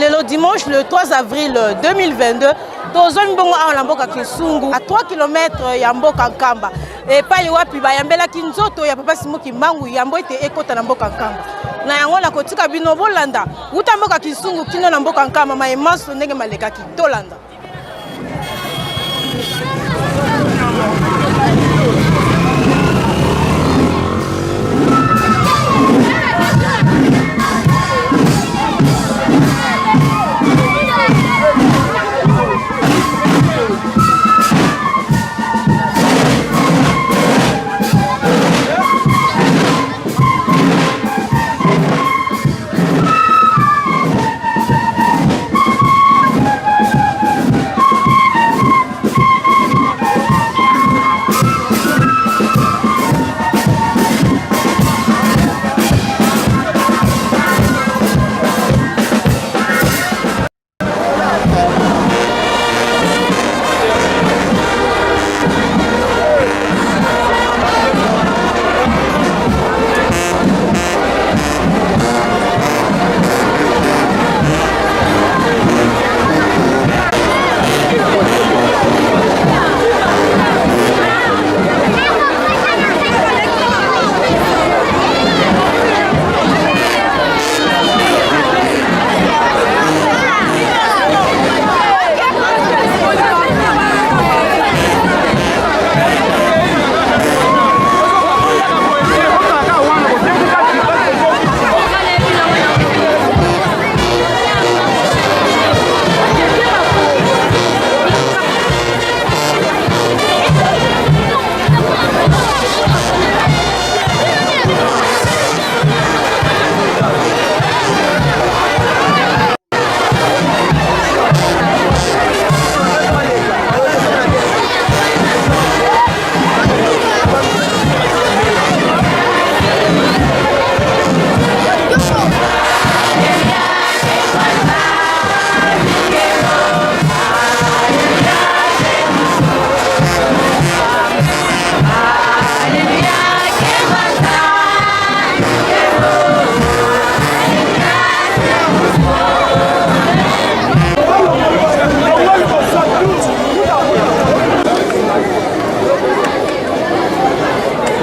Lelo dimanche le 3 avril 2022, tozwami bongo awa na mboka Kisungu, à 3 km ya mboka Nkamba, epai wapi bayambelaki nzoto ya Papa Simon Kimbangu yambo ete ekota na mboka Nkamba. Na yango nakotika bino bolanda wuta mboka Kisungu kino na mboka Nkamba, maye manso ndenge malekaki, tolanda.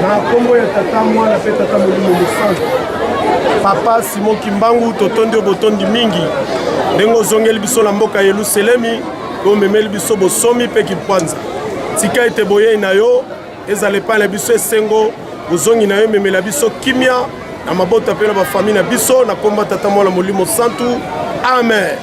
Na nkombo ya Tata, Mwana mpe Tata Molimo Mosantu. Papa Simon Kimbangu, totondi yo botondi mingi ndenge ozongeli biso na mboka Yelusalemi mpe omemeli biso bosomi mpe kimpwanza. Tika ete boyei na yo ezala epai na biso esengo, bozongi na yo ememela biso kimia na mabota mpe na bafamille na biso, na nkombo ya Tata, Mwana, Molimo Santu. Amen.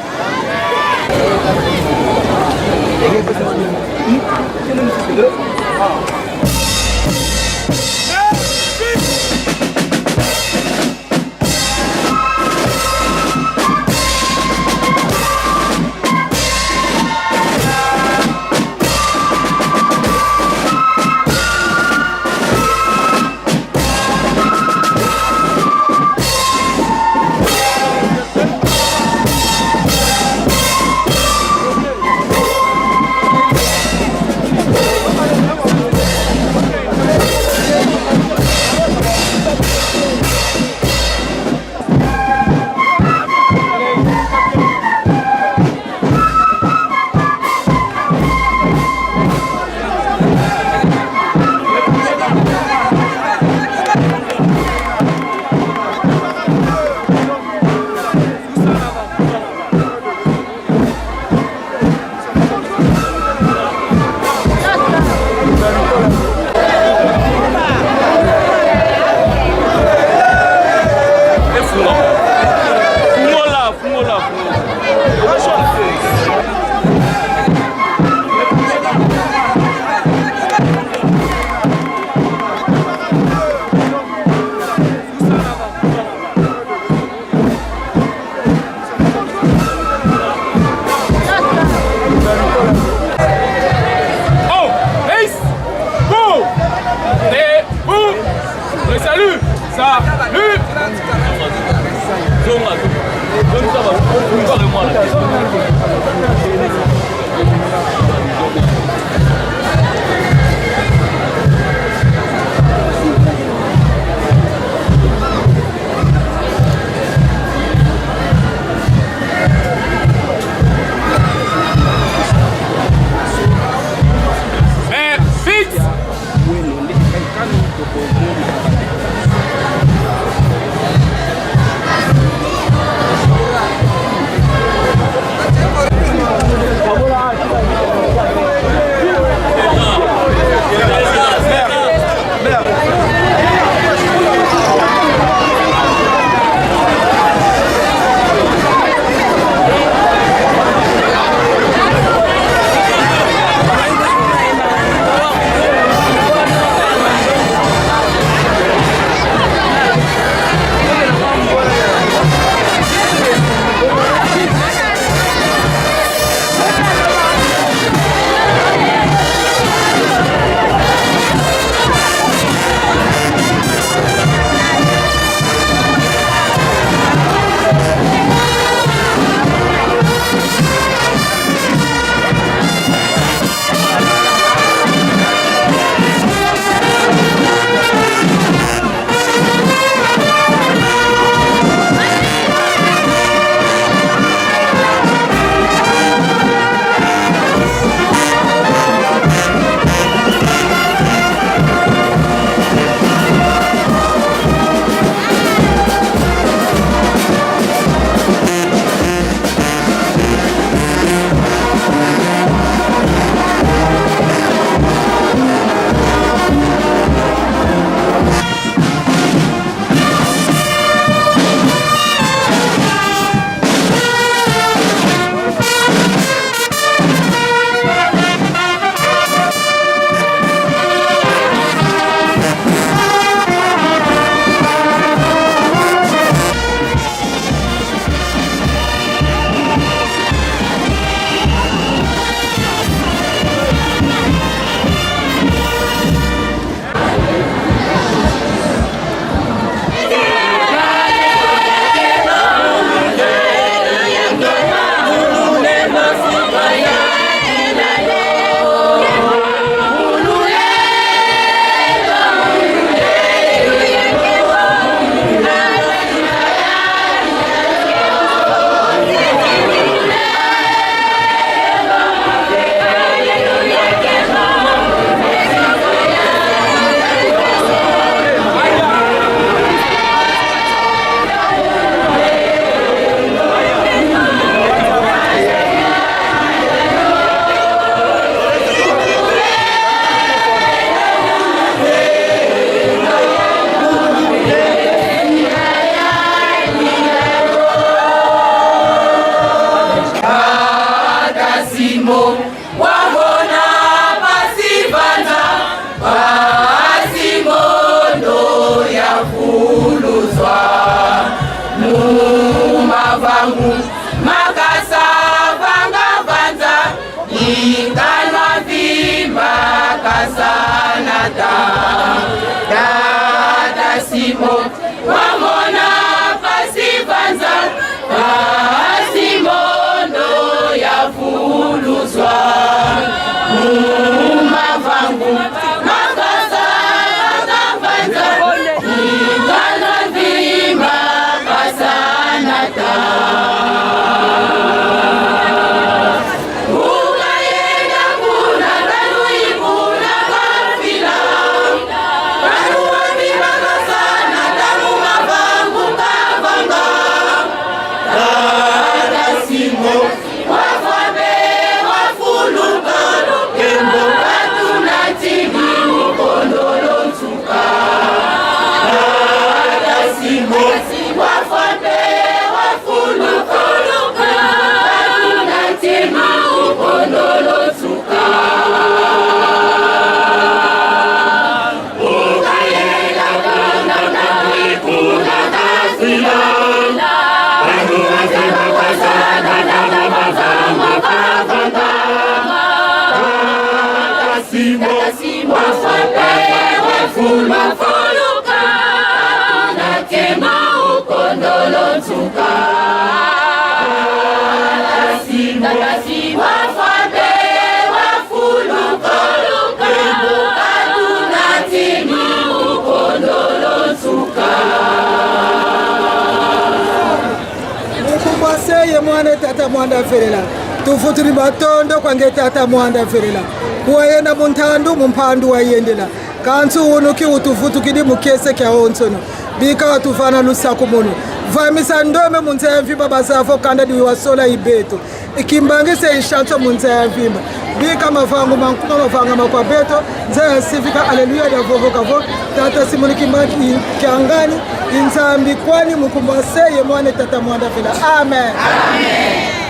Seye mwana tata mwanda felela tufutuli matondo kwange tata mwanda felela kuwayenda muntandu mumpandu wayendela kansi unuki utufutukidi mukese kya onsono bika tufana lusaku munu Vamisa ndome munza ya mvimba bazavo kanda di wasola ibeto. Ikimbangise ishanso munza ya mvimba. Bika mavangu mankuma mavanga makwa beto nza ya sivika aleluya da vovo kavo tata simoni kimaki kiangani inzambi kwani mukumba seye mwane tata mwanda vela amen, amen.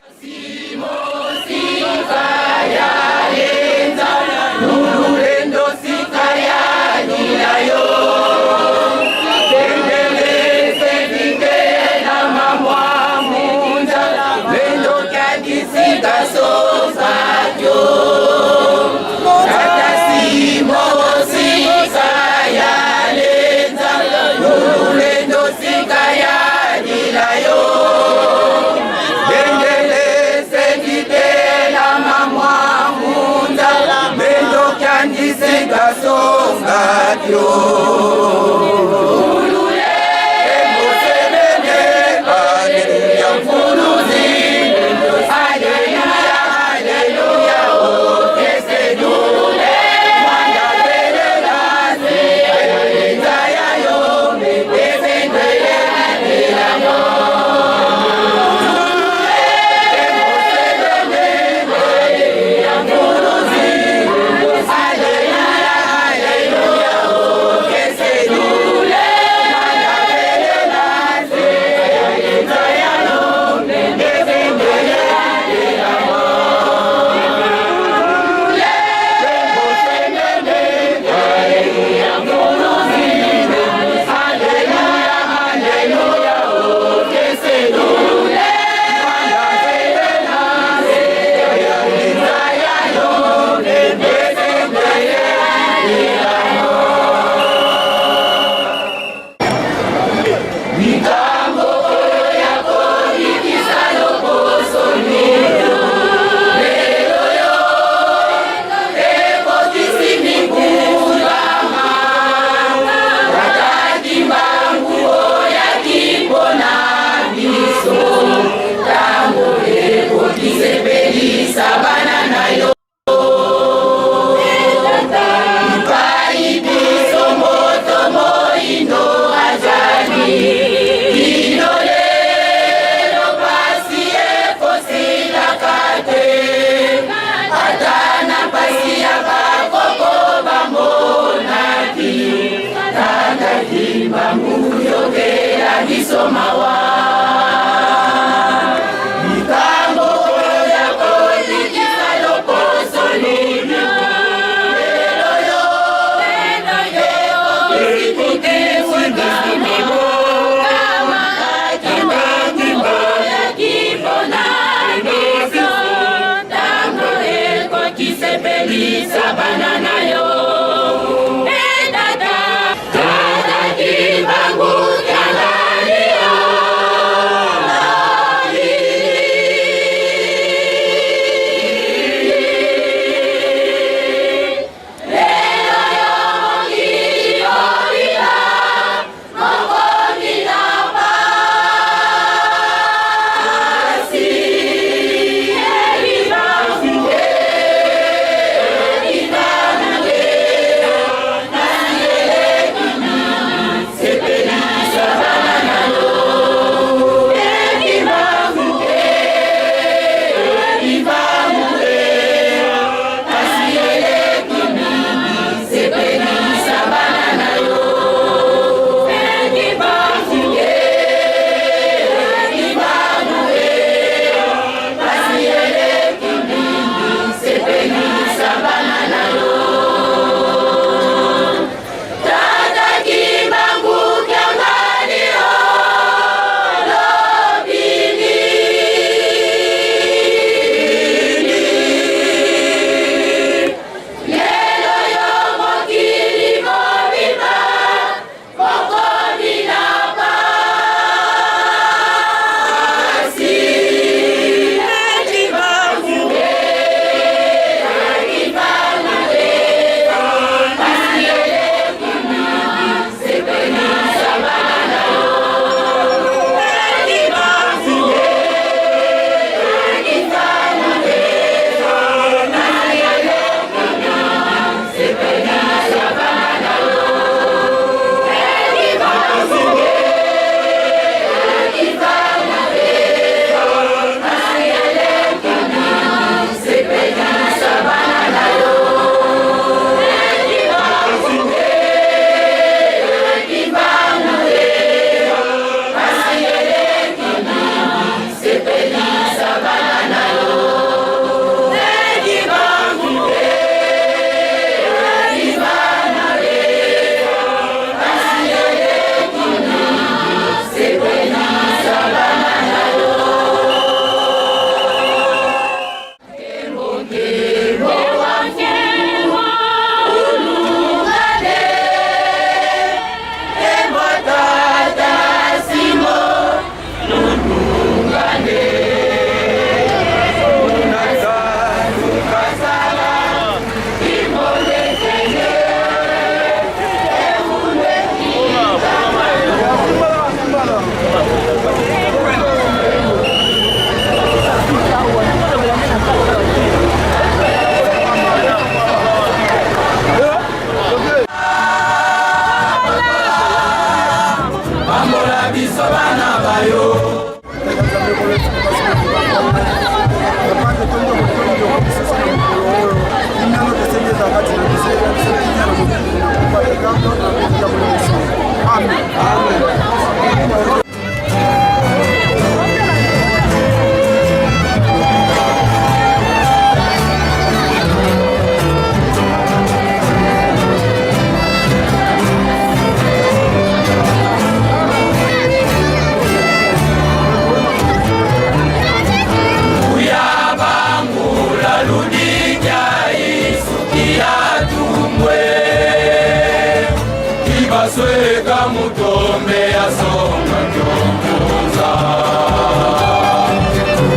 Basweka mutombe ya songa kyonkunza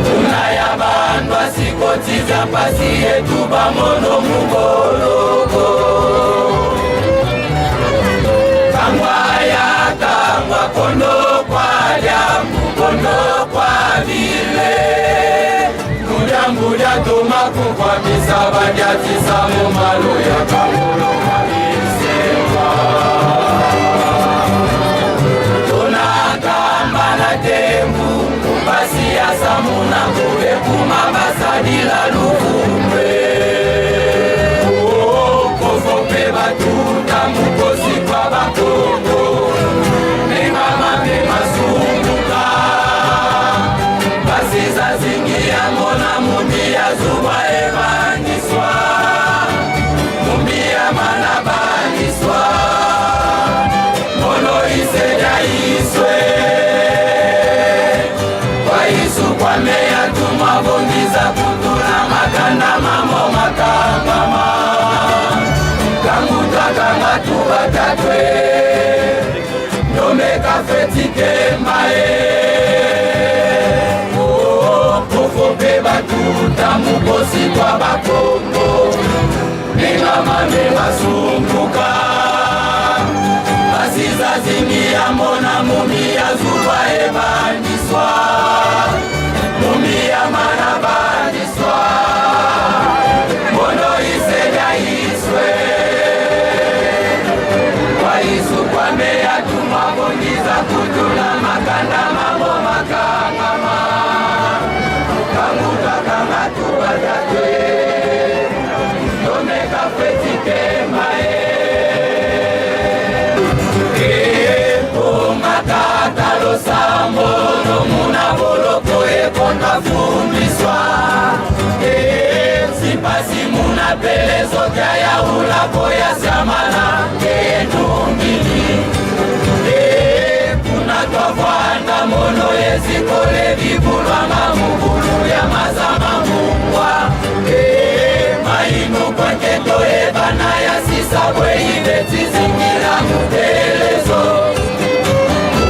Kuna ya bantu asikotiza pasi yetu bamono muboloko Kangwa ya kangwa kondo kwa lyambu kondo kwa bile Mulyambu lyatuma kukwamisa badyatisa mu malo ya kangolo kwa Tonakamba na tembu basi ya samuna kule kuma basadila lufumbwe kofo mpe batuta mukosi kwa bakongo mengama mpe masumbuka basiza zingi yango na mumbi ya zuba ebandiswa mumbi ya mana bandiswa mono iseja iswe kwaisu kwameya tumabongiza kutula makanda mamo makangama kangutakanga tubatatwe ndomeka fetikembae kofo mpe batuta mukosi kwa bakongo nengamame masumbuka basiza zingi ya mona mumi ya zuba ebandiswa mumi ya mana bandiswa mono iseja iswe kwaisu kwameya tumabongiza kutula makanda mamo makangama kangutakanga tubatatwe tomeka fetikemae omakata losambo nomuna boloko ekonda fumbiswa sipasi muna pelezoka ya ulako ya siamana enungili kuna twavwanda mono ezikole bibulwanga mubulu ya mazama mungwa mainu kwaketo ebana ya sisabwe ibetizingira mutelezo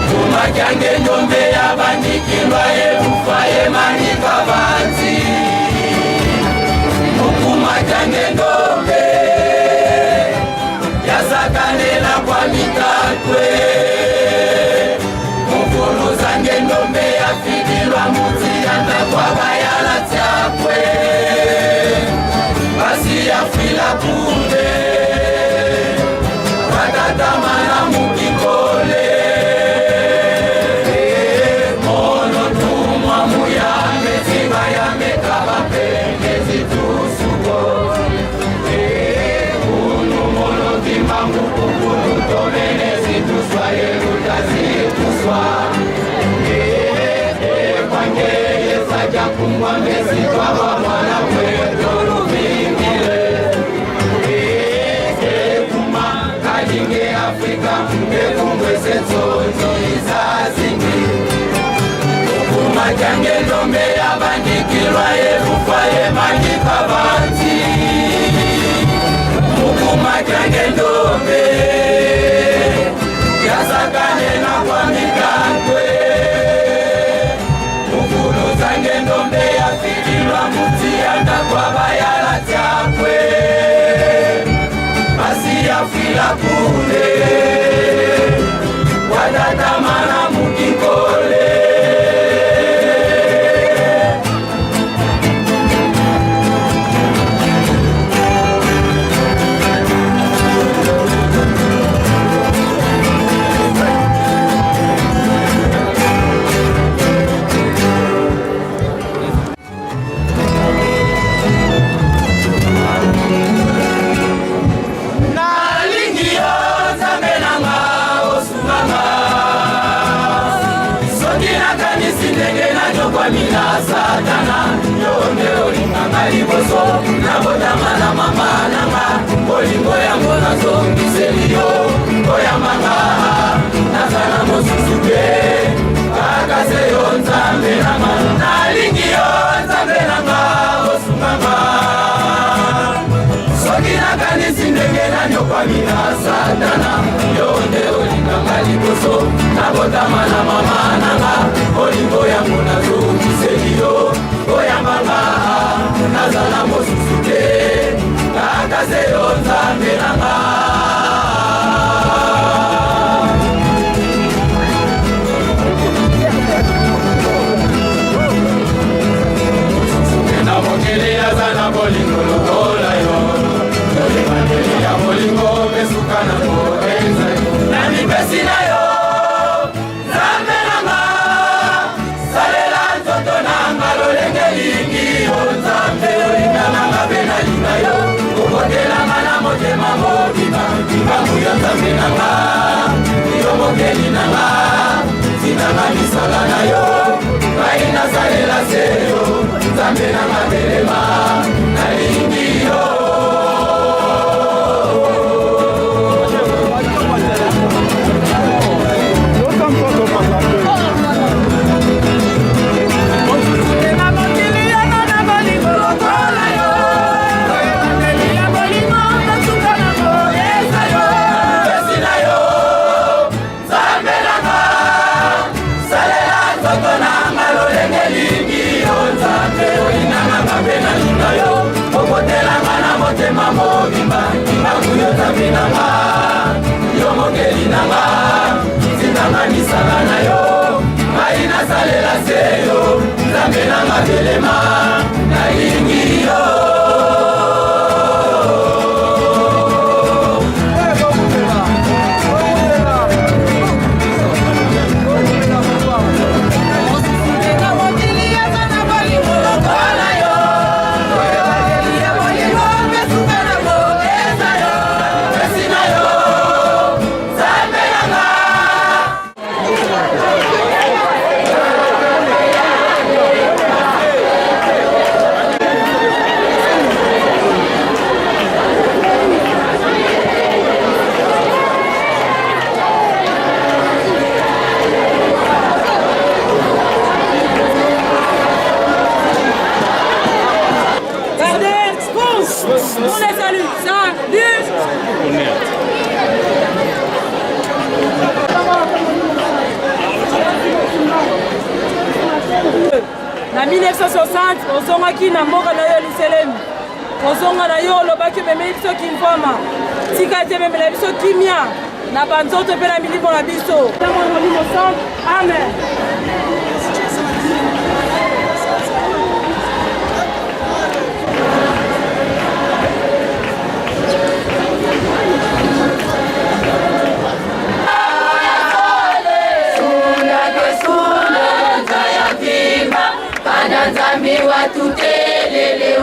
kumakyange ndombe ya bandikilwa ebufa emanika banzi mukumakyange ndombe yasakanela kwa mitatwe mukulu zange ndombe yafidilwa mutiyanda kwa bayala tyakwe basi yafila kumbe watatamana mukikole mono tumwa muyambe tibayambe kabapengezi tusuko unu mono kimbangu kukulu tomenezi tuswa yerutazi tuswa kwangeyesakya kungwa ngezi twaba mwana kwetoluvingile kuma kalinge afrika ekungwesetsonzo izazingi kumakyange ndombe yabandikilwa yerufa yemandika banzi mukumakyange ndombe yasakanena kwa mikatwe mukulu zange ndombe yafililwa mutiyanda kwa bayala tyakwe basi yafila kule watatamana mukikole Nalingi yo nzambe nanga osunganga soki nakanisi ndenge nanyokwami na satana yo nde olinganga liboso nabotama na mama nanga bolingo yango nazongiseli yo oyambanga naza na mosusu te kaka se yo nzambe nanga nalingi yo nzambe nanga osunganga soki nakanisi ndenge nanyokwami na satana yo nde liboso nabotama na mama nanga bolingo yango nazongiseli yo oyambanga nazala mosusu te kaka se yo nzambe nanga na mokili aza na bolingo lokola yo ebandeli ya bolingo mpe suka nango ezali na mipesi na yo nzambe nanga salela nzoto nanga lolenge lingi yo nzambe olingananga mpe nalinga yo okotelanga na motema mobimba likambo yo nzambe nanga yo mokeli nanga tinanga misala na yo ngai nasalela se yo nzambe nanga telema nalingi yo motema mobimba kimbangu yo nzambe na nga yo mokeli na nga tindanga misala na yo ngai nasalela se yo nzambe na nga telema nalingi yo On les salue. Salut. Na 1960 ozongaki na mboka na yo Yelusalemi. Kozonga na yo olobaki omemeli biso kimvwama. Tika ete ememela biso kimia na banzoto mpe na milimo na biso. Ntango Molimo Santu. Amen. Nzambi watutelele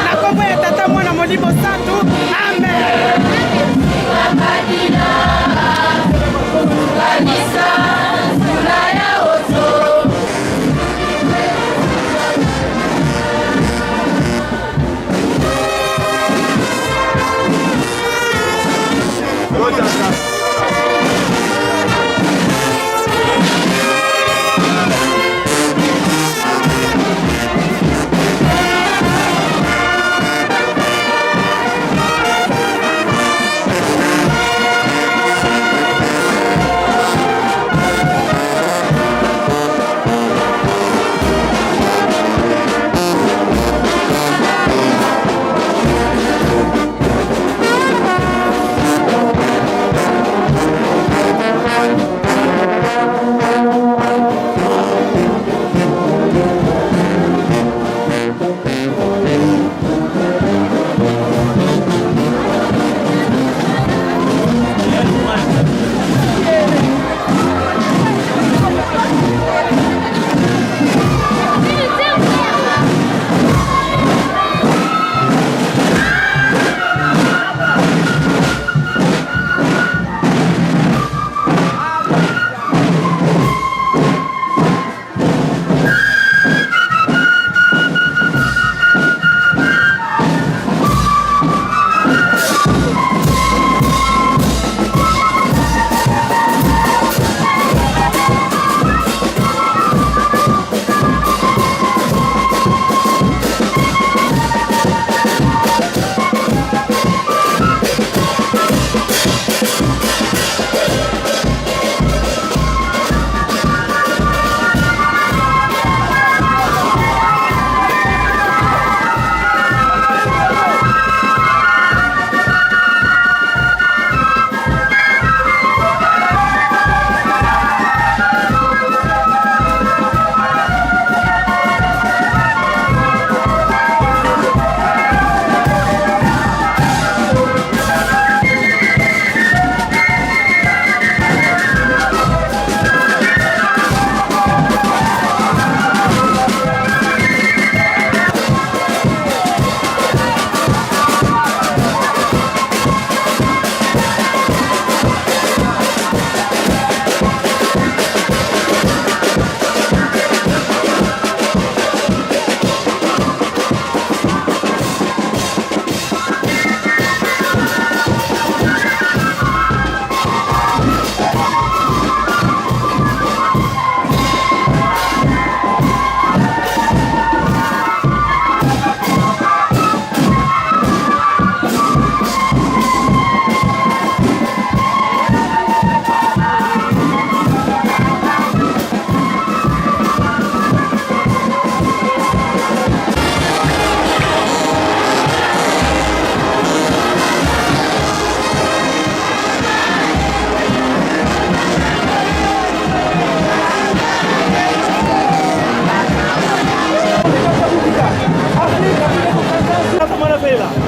Na kombo ya Tata, Mwana, Molimo Santu. Amen.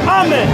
Amen.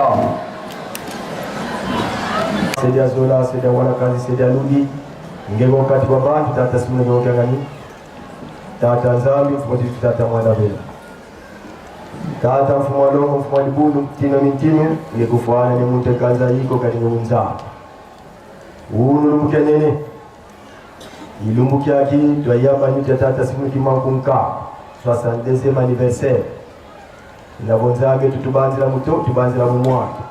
Tata. Sedia Zola, Sedia Wanakazi, Sedia Ludi, Ngego kati wa bantu, Tata Simone Ngego Tata Nzambi, mfumo Tata Mwana Bela. Tata mfumo wa longo, mfumo wa libulu, mtino mintino, ngekufuana ni muntu ekanza yiko kati ngunza. Unu lumbukia Ilumbukia ki twayamba nyuta Tata Simone Kimankunka 62e anniversaire. Nabo Nzambe tutubanzira muto tubanzira mu mwana.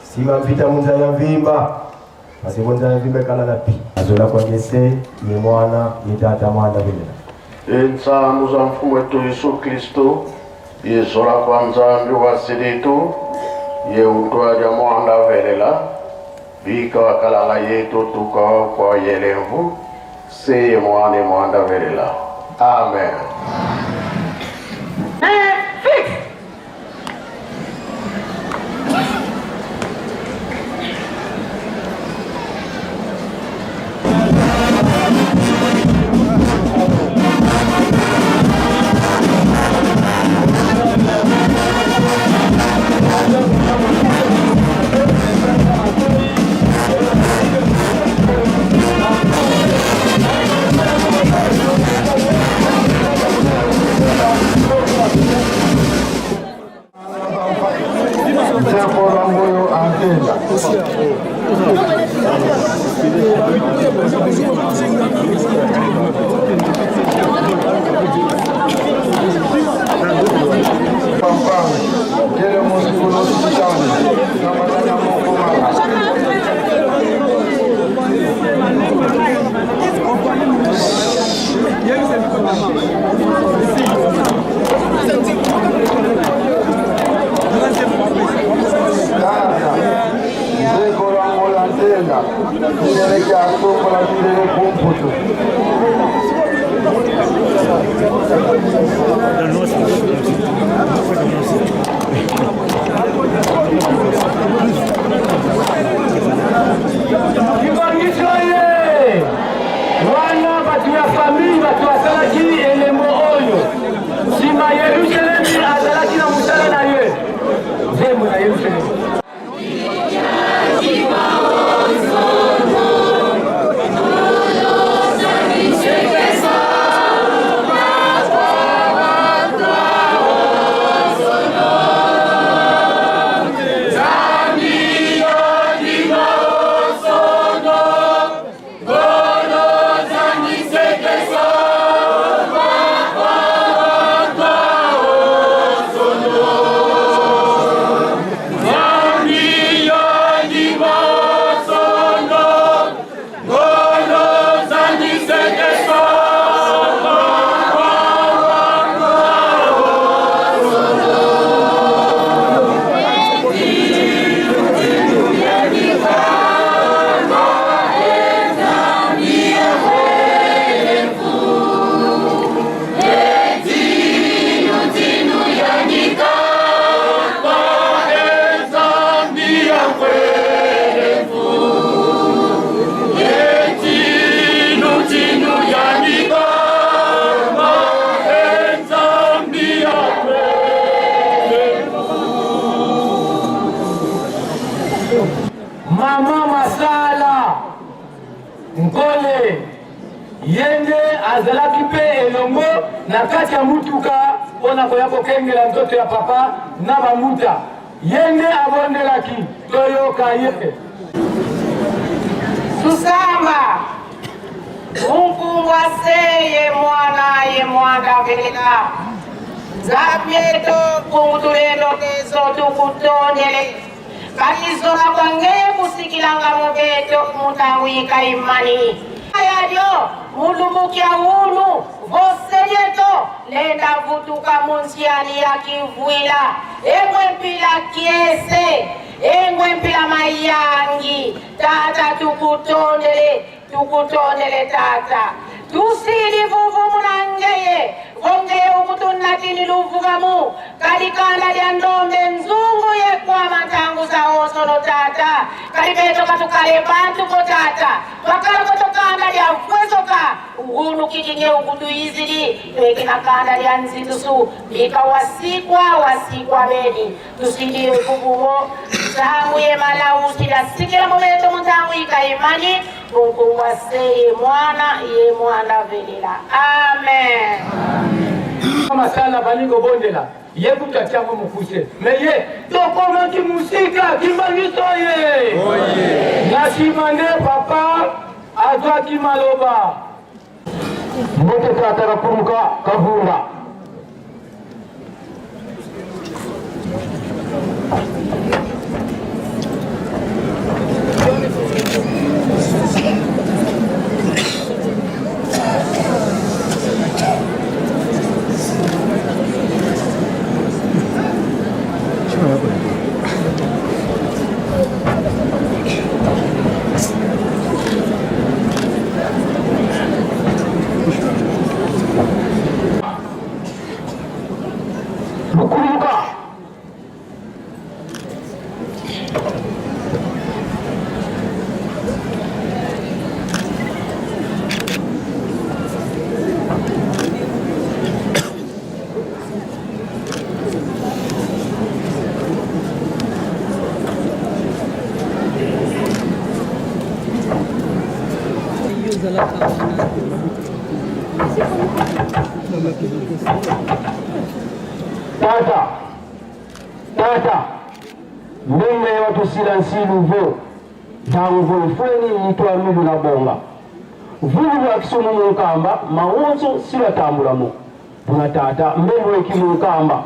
Sima mvita munza ya mvimba. Pasipo nza ya mvimba kala na pi. Azola kwa ngese ni mwana ni tata mwana vile. Entsamu za mfumu wetu Yesu Kristo yezola kwa Nzambi wa silitu ye utwaja mwanda velela bika wakalala yetu tuka kwa yelemvu seye mwane mwanda velela. Amen. Wana bato ya famille bato basalaki elembo oyo nsima Yerusalemi azalaki na mosala na ye nzembo na Yerusalemi. Mama Masala Nkole ye nde azalaki mpe elongo na kati ya mutuka mpo na koya kokengela nzoto ya papa na bambuta. Ye nde abondelaki, toyoka ye. Tusamba munkungwa seye mwana ye mwana velela Nzambe to kungutulendo kezo tukutonyele kalizola kwangeye kusikilanga mubeto mutangwika imani yalyo mulumukia unu voselyeto lenda vutuka munziani ya kivwila engwe mpila kiese engwe mpila mayangi tata tukutondele tukutondele tata tusili vuvu munangeye vongeye ukutunatini luvukamu kalikanda lya ndombe nzungu yekwama ntangu za osono tata kalibeto katukale bantu ko tata twakaliko. kanda lya mfwezoka ngunu kikinge ukutuizili tweke na kanda lya nzindusu bika wasikwa wasikwa beni tusilie kubuwo ntangu ye malau silasikila mubeto muntangu ikaimani mungu waseye mwana ye mwana velela amen. Masala balingi kobondela ye kutu atia yango mokuse me ye tokomaki mosika kimbangiso ye na nsima nde papa azwaki maloba. Mbote tata kakuluka kavunda. Lukuluka. Tata, tata, ndenge watusila nsilu vo dango ifweni yitwa milu na bonga vulu lwa kisomo munkamba mawonso silatambulamo buna tata mbelu eki munkamba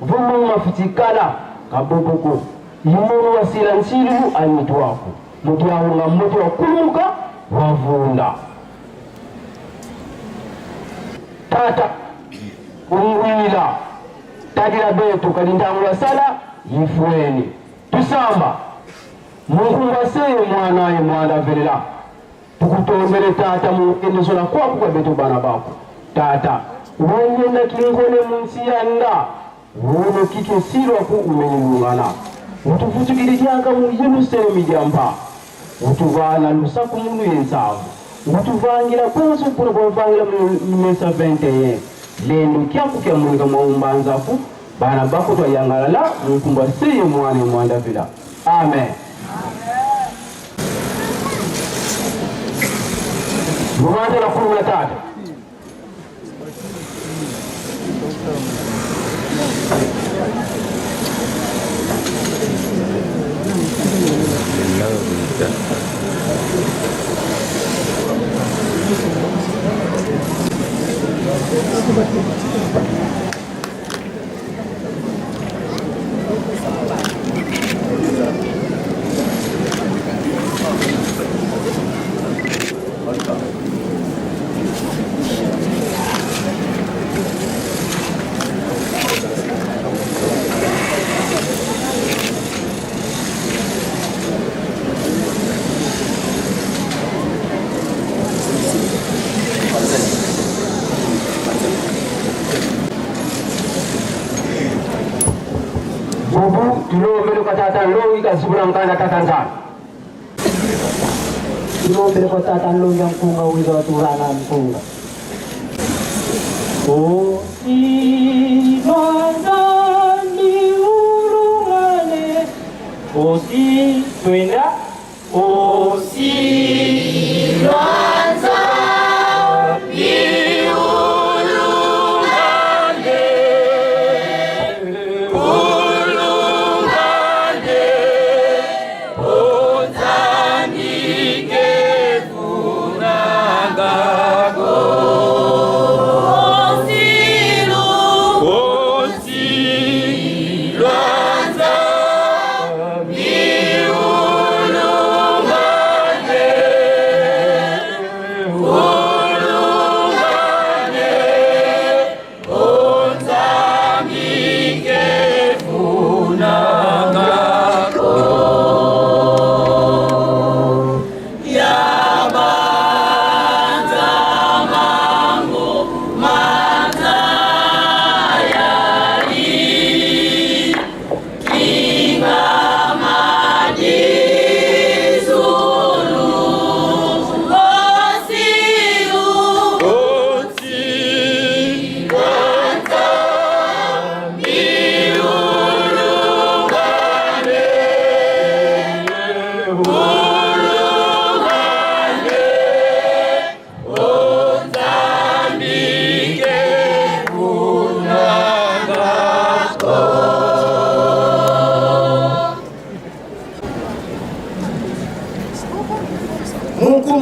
vumu mafitikala kaboboko yimunu wasila nsilu anyitwako mutyahunga mmoto wakulumuka wavunda tata ungwila tadila betu kalindangula sala yifweni tusamba munkumba seye mwanaye mwana velela tukutombele tata munkendezola kwaku kwa betu bana bako tata wanyenda kinkole munsi yanda wono kike silwa ku umenilungana utufutukile dyaka mu Yerusalemu dyampa utuvana lusaku munu yensavu utuvangira konso kuna kwavangira mu mesa 21 lendo kyaku kya munika mwaumbanzafu bana bako twayangalala munkumba seye mwana mwanda vila amen. Lubanza la 13. Bubu tulombele kwa tata loyi kazibula nkanda tata nzana. Tulombele kwa tata loyi nkunga uwiza waturana nkunga. Oh, Osi urungane. Osi twenda. Osi Lwanza.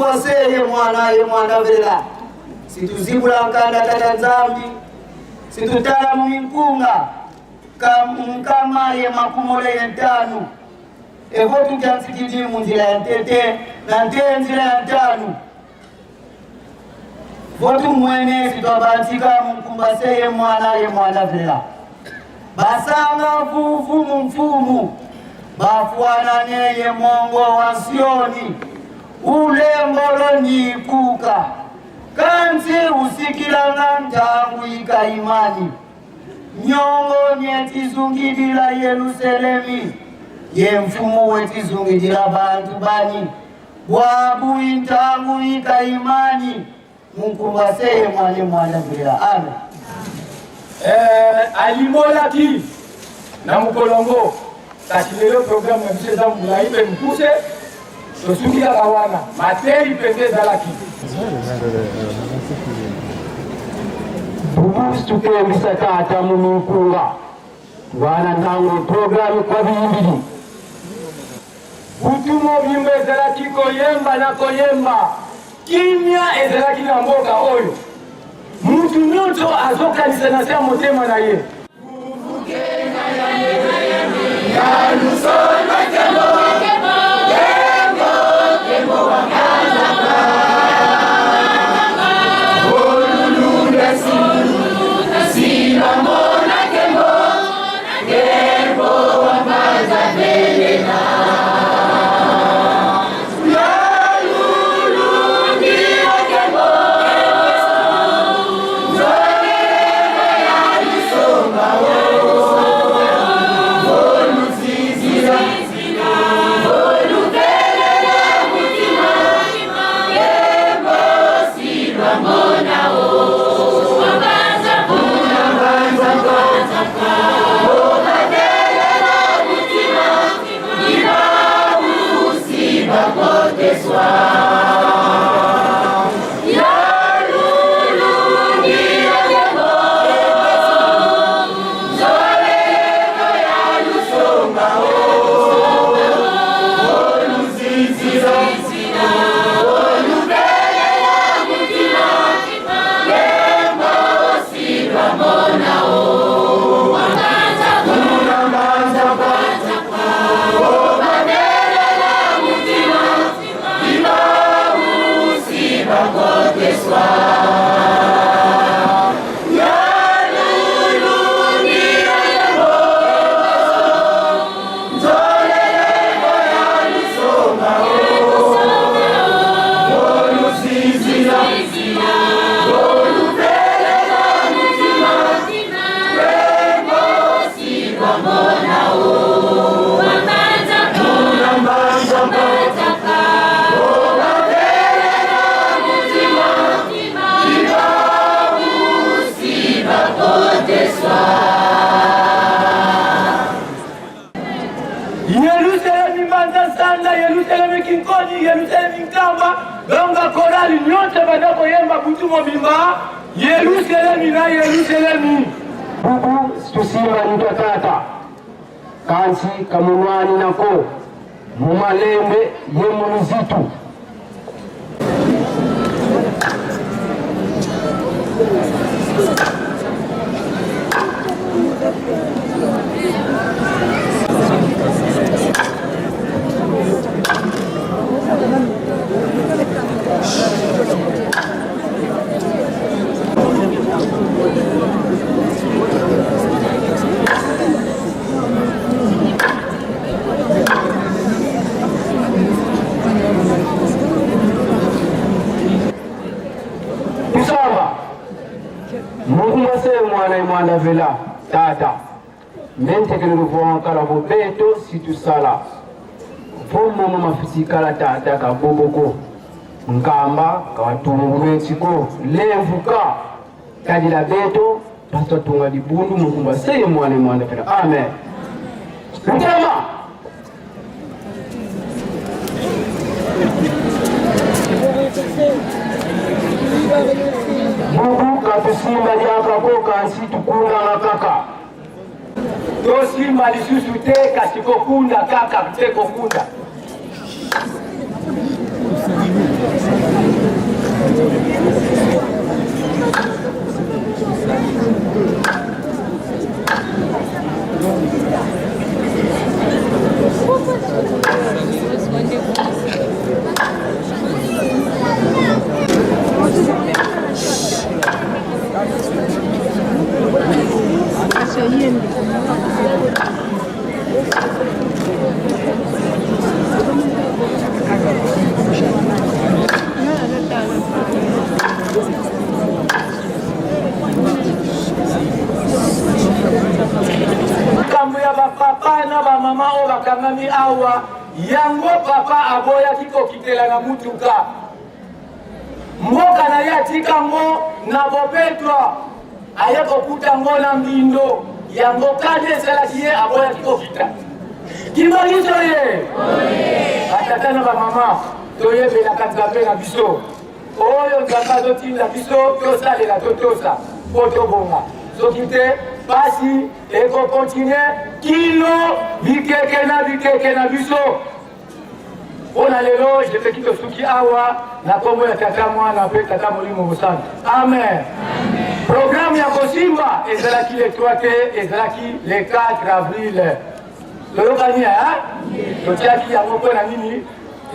Munkumbwa seye mwana ye mwana velela situzibula nkanda tata Nzambi situtala muminkunga nkama ye makumole ye ntanu evo tukyansikidi munzila ya ntete na nte nzila ya ntanu votumwene sitwabantika munkumba seye mwana ye mwana velela basanga vuvu mumfumu bafuanane ye mongo wa Sioni ulembolo nikuka kanzi usikilanga ntangu ikaimani nyongo nyetizungidila Yerusalemi ye mfumu wetizungidila bantu bani bwabu intangu ikaimani munkumbaseye mwane mwana bila amen. Eh, alimbolaki na mokolo yango kasi lelo programme na biso eza molai mpe mokuse tosuki kaka wana matei mpenza ezalaki bubusu tukembisa tata mu minkunga wana ntango programme kwa biyimbili Butu mobimba ezalaki koyemba na koyemba. Kimia ezalaki na mboka oyo. Mutu nyonso azokanisa na se ya motema na ye. Yelusalemi mbanza sanda, Yelusalemi kinkoni, Yelusalemi nkamba, donga korali nyonso banda koyemba butu mobimba Yelusalemi na Yelusalemi. Bubu tusimba nitwatata kansi kamunwani nako mumalembe ye muluzitu Kusamba mukumase mwana imwanda vela tata mentekele luvonkala bobeto situsala vomomo mafisikala tata kaboboko nkamba kawatungu lemvuka kadila beto pastor tunga libundu mukumba seye mwana imwanda vela amen Mutema bubu katusimba lyakako kansi tukundanga kaka tosimba lisusu te kasi kokunda kaka te kokunda. Makambo ya bapapa na bamama oyo bakangami awa, yango papa aboyaki kokitela na mutuka. Mboka na ye atika ngo na bopetwa, aye kokuta ngo na mbindo. Yango kadi esalaki ye aboyaki kokita. Kimbangiso ye batata na bamama, toyebelaka Nzambe na biso. Oyo Nzambe azotinda biso tosalela, totosa mpo tobonga. Soki te, pasi ekokontinue kino bikeke na bikeke na biso. Mpo na lelo, jepeki tosuki awa na nkombo ya Tata, Mwana mpe Tata Molimo Mosantu. Amen. Programme ya kosimba ezalaki le 3 te, ezalaki le 4 avril. Toyokani, hein? Totiaki yango mpo na nini?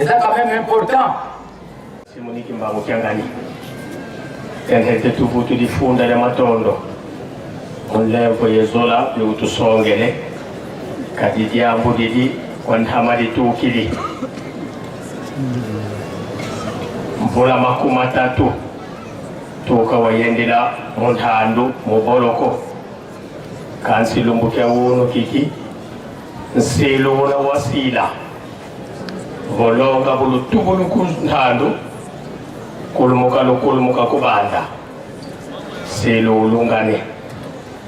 Eza quand même important. Simoni Kimbangu Kiangani enhete tuvutu lifunda lya matondo mulemvo yezola biutusongele kadi lyambu lili kwa ntama litukili mvula 30 tuka wayendela muntandu muboloko kansi lumbukia wunu kiki nsilu wuna wasila Volonga bulutubulu ku ntandu, kulumuka lukulumuka kubanda silu ulungane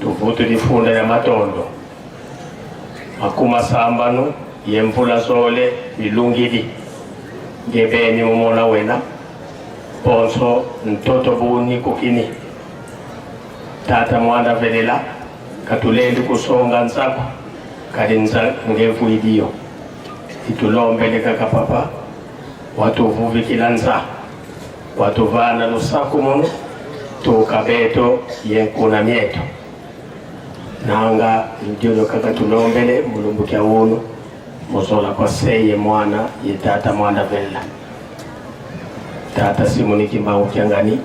tuvutu difunda lya matondo 90 yemvula zole bilungidi ngebeni mumona wena ponso ntoto buni kukini tata mwanda velela katulendi kusonga nzaku kadi nza ngevuidiyo Itulombele kaka papa watuvuvikila nza watuvana lusaku munu tukabeto yenkuna mieto nanga ndiono kaka tulombele mulumbu kya unu muzola kwa seye mwana ye tata mwanda vella tata Simoni Kimbangu Kiangani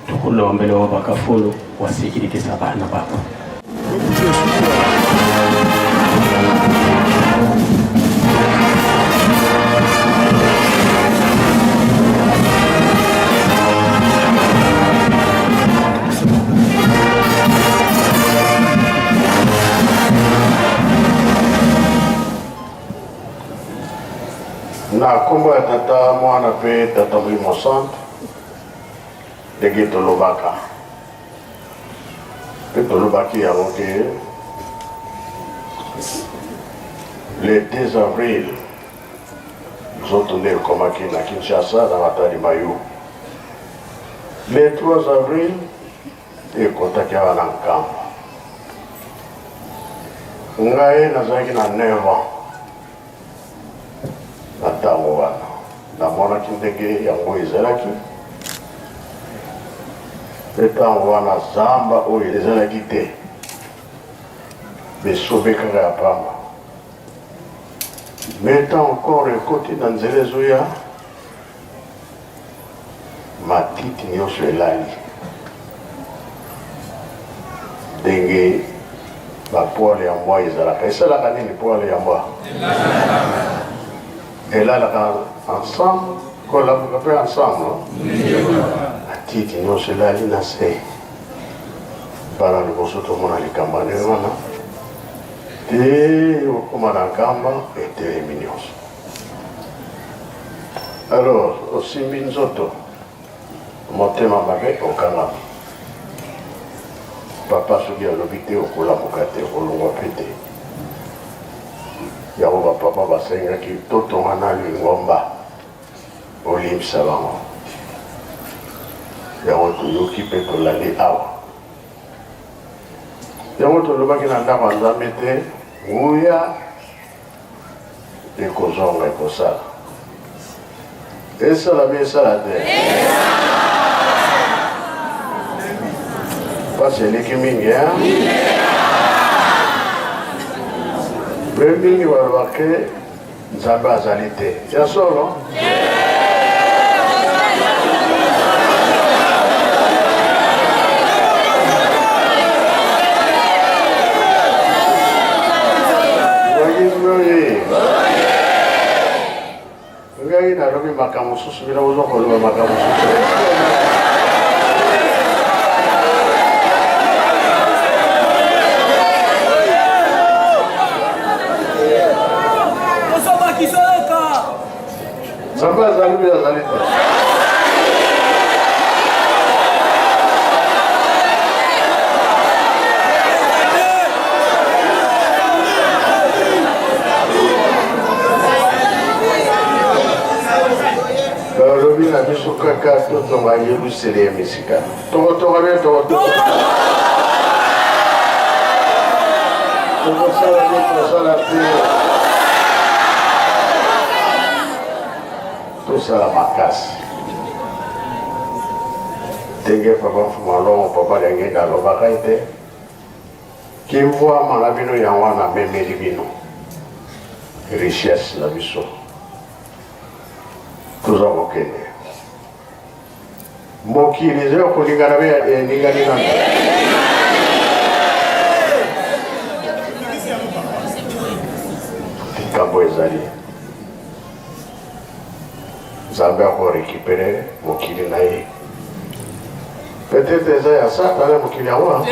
tukulombele wa bakafulu wasikilikisa bana bako. Na nkombo ya Tata, Mwana mpe Tata Molimo Santu, ndenge tolobaka mpe tolobaki yango ke le 2 avril nzoto nde ekomaki na Kinshasa na Matadi Mayu. Le 3 avril ekotaki awa na Nkamba. Ngai nazalaki na 9 ans na ntango wana, namonaki ndenge yango ezalaki mpe ntango wana zamba oyo ezalaki te, besobe kaka ya pamba. Me ntango koro ekoti na nzela ezoya, matiti nyonso elali ndenge bapoile ya mbwa ezalaka. Esalaka nini poile ya mbwa? Elalaka ensemble, kolamuka mpe ensemble. Matiti nyonso elali na se. Bala liboso tomona likambo ya ndenge wana te, okoma na nkamba etelemi nyonso. Alors osimbi nzoto motema mabe okangami. Papa soki alobi te okolamuka te, okolongwa mpe te. Yango bapapa basengaki totonga na lingomba olimbisa bango. Yango toyoki mpe tolandi awa. Yango tolobaki na ndako ya Nzambe te nguya ekozonga ekosala. Esala bi esala te. Pasi eleki mingi hein? Mpe mingi balobaka ke Nzambe azali te. Ya solo? Ngai nalobi makambo mosusu, bino bozo koloba makambo mosusu. Nzambe azali mpe azali te. Balobi na biso kaka totonga Yerusalemi sika. Tokotonga bien tokotonga. Tokosala bien tosala te. Tosala makasi. Ndenge papa Mfuma Longo papa Lengenda alobaka ete Kimvuama na bino yango wana amemeli bino richesse na biso toza kokende mokili eza ya kolingana be eningani nano likambo ezali nzambe akorekipere mokili na ye peut-être eza ya satana mokili yango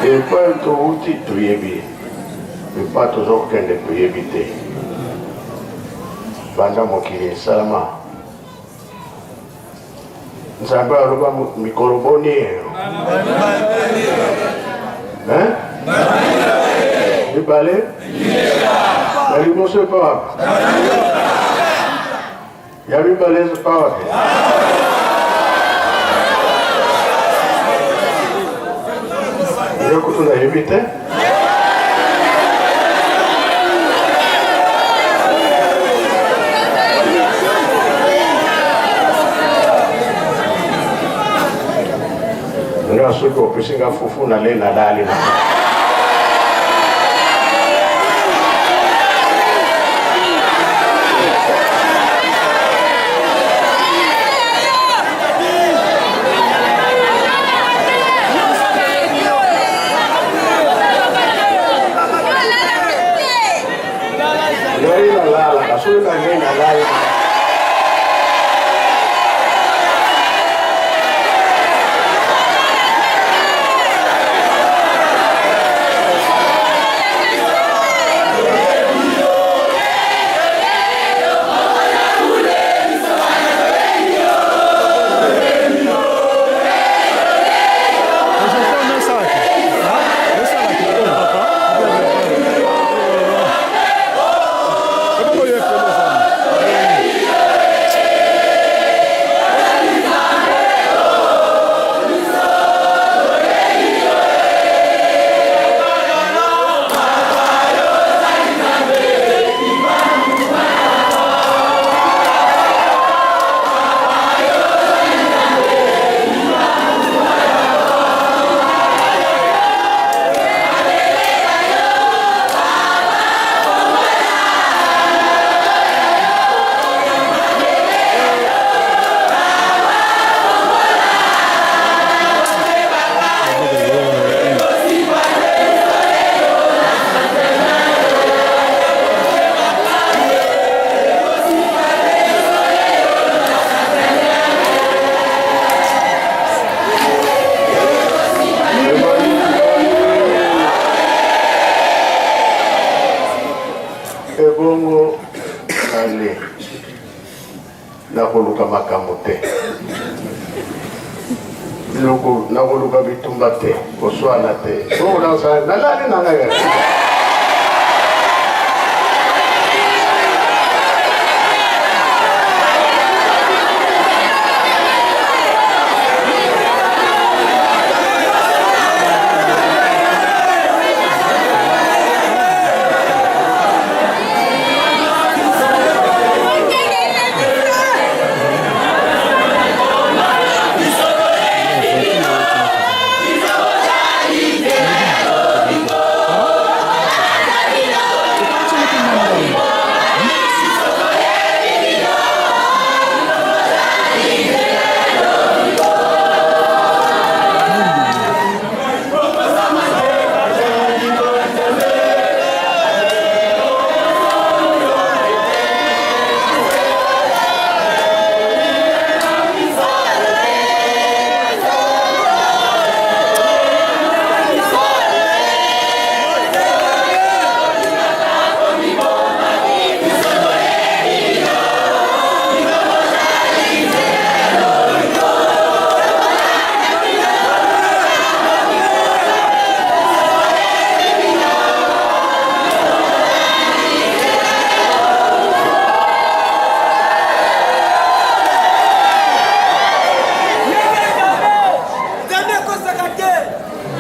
Epai towuti toyebi, epai tozokende toyebi te. Banda mokili esalama, Nzambe aloba mikolo boni? Hein? Mibale? Ya liboso epa wapi? Ya mibale epa wapi? Yo kutu nayebi te. Nga soki opesi nga fufu na le nalali na ngai nalalaka soki nalei nalali. Ebongo nale nakoluka makambo te. Biloko nakoluka bitumba te, koswana te. Bongo nasala nalali na ngai.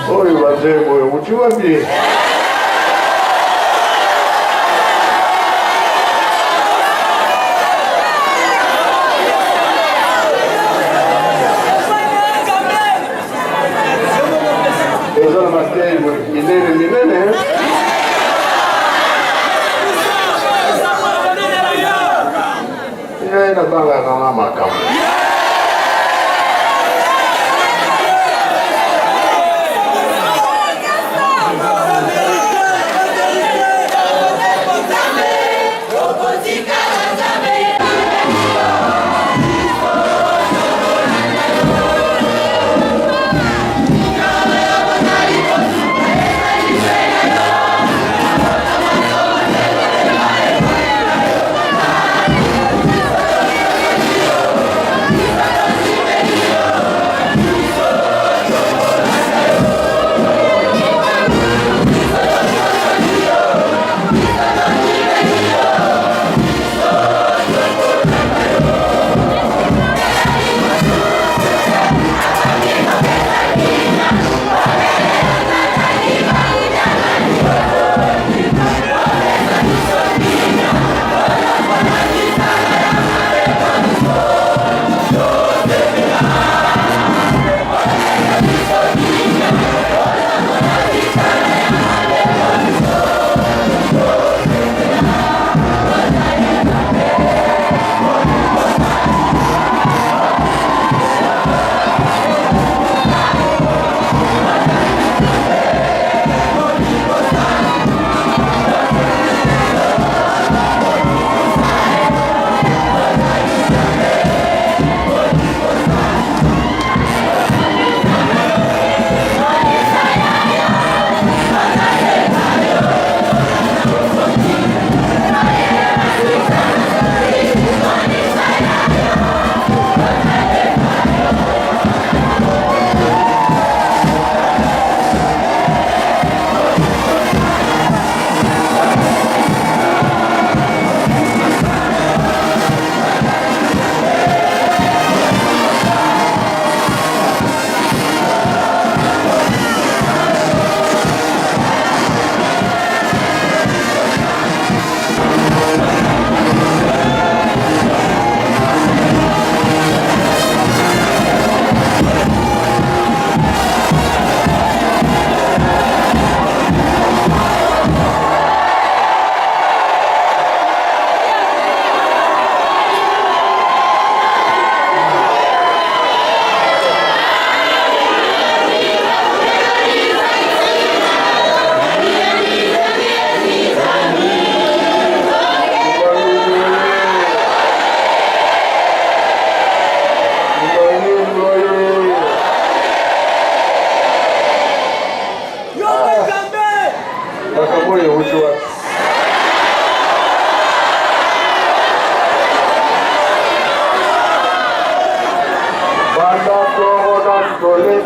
Oyo banzembo euti wapi? Eza na mateyi minene minene. Ngai nabangaka nga makambo.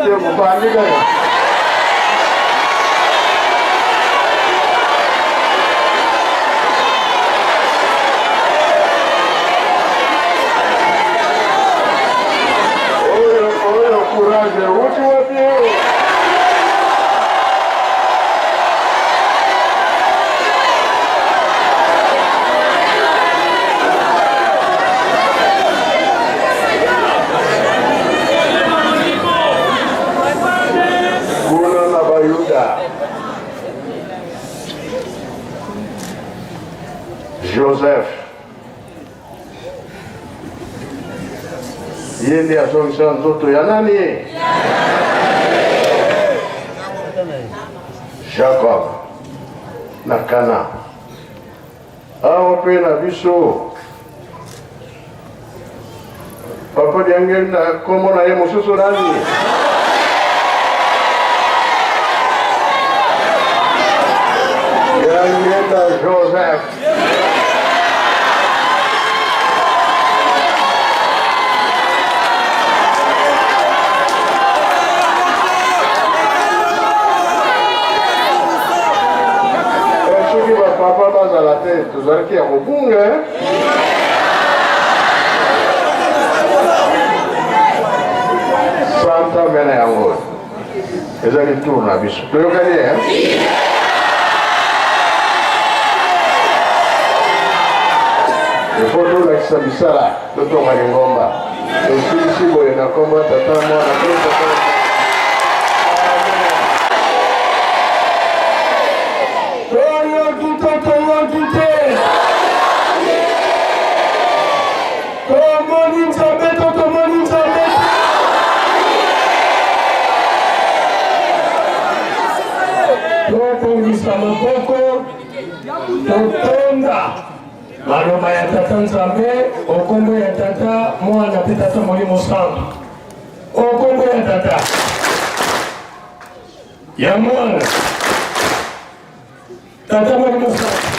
te mobandi kaka. Oyo oyo courage euti wapi? Kuna na Bayuda Joseph ye nde azongisa nzoto ya nani? Jacob na Kana. Awa mpe na biso Papa Diangenda nkombo na ye mosusu nani? Diangenda Joseph. Eh, soki bapapa bazala te tozalaki ya kobunga eh? Santa mena yango ezali tour na biso toyokani eh? ifo tolakisa misala totonga lingomba tosilisi boye na nkombo ya tata mwana mpe tata. Toyoki te, toyoki te. Tomoni Nzambe to tomoni Nzambe te. Tobongisa maboko, totonda maloba ya Tata Nzambe, okombo ya Tata, Mwana mpe Tata Molimo Santu. Okombo ya Tata, ya Mwana, Tata Molimo Santu.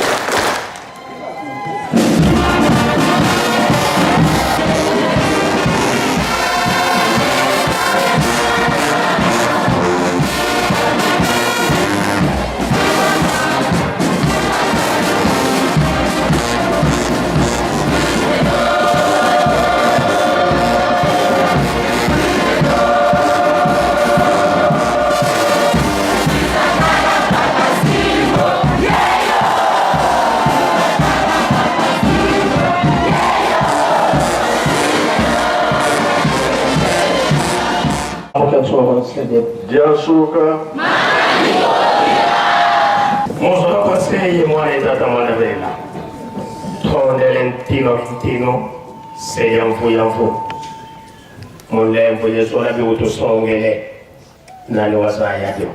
Diasuka. Mozala kwaseye mwana etata mwana vela tondele ntino ntino seyamvu yamvu mulemvu yesola biutusongele nani wasayadyo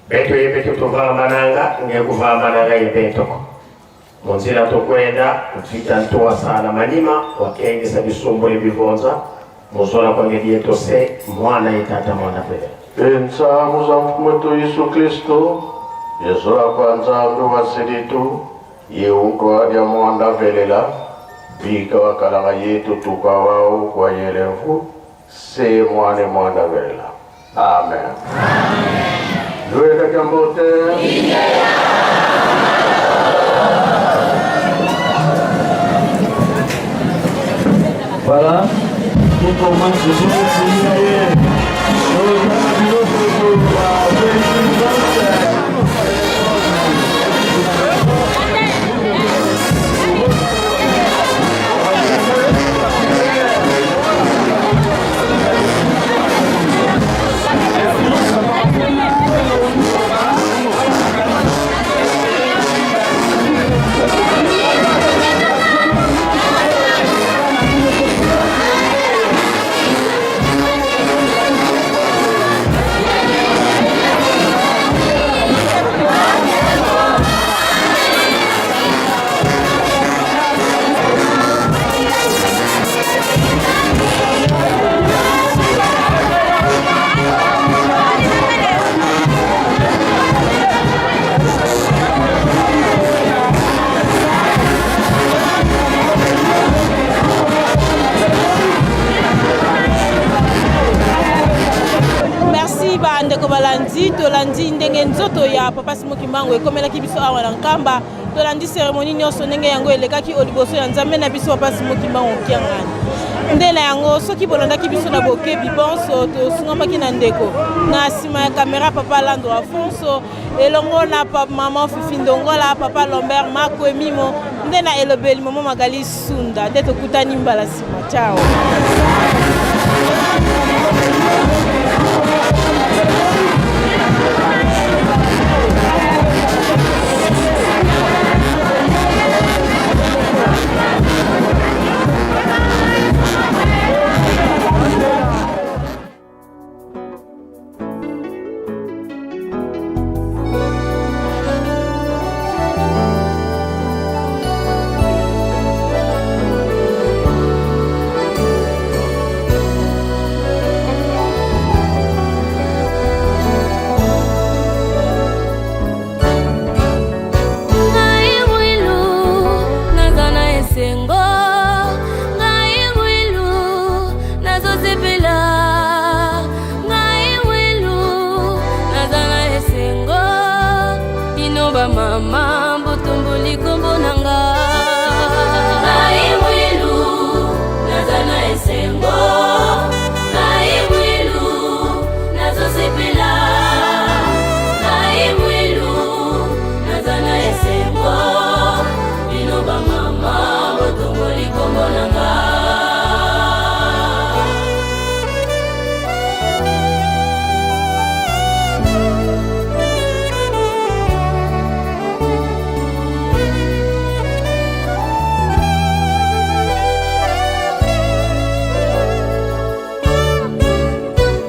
beto yebeto tuvambananga ngekuvambananga yebetoko munzila tokwenda mvita ntuwasala malima wakengesa bisumbuli bivonza muzola kwangedi yetose mwana yetata mwana vela Ensamu za Mfumu wetu Yesu Kristo, yezola kwa Nzambi wa silitu, yeutwa lya mwanda velela, bika wakalanga yetu tuka wao kwa yelevu, se mwane mwanda velela. Amen. Luenda kambote. Voilà. Bolandi, tolandi ndenge nzoto ya Papa Simon Kimbangu ekomelaki biso awa na Nkamba. Tolandi cérémonie nyonso ndenge yango elekaki o liboso ya Nzambe na biso Papa Simon Kimbangu Kiangani. Nde na yango soki bolandaki biso na bokebi bonso, tosungamaki na ndeko na nsima ya kamera Papa Lando Afonso elongo na mama Fifi Ndongola, Papa Lambert Makwe Mimo, nde na elobeli mama Magali Sunda. Nde tokutani mbala nsima. Ciao. Ngai mwilu naza na esengo, ngai mwilu nazosepela, ngai mwilu naza na esengo, bino bamama botomboli kombo na nga. Ngai mwilu naza na esengo, ngai mwilu nazosepela, ngai mwilu naza na esengo, bino bamama botomboli kombo na nga.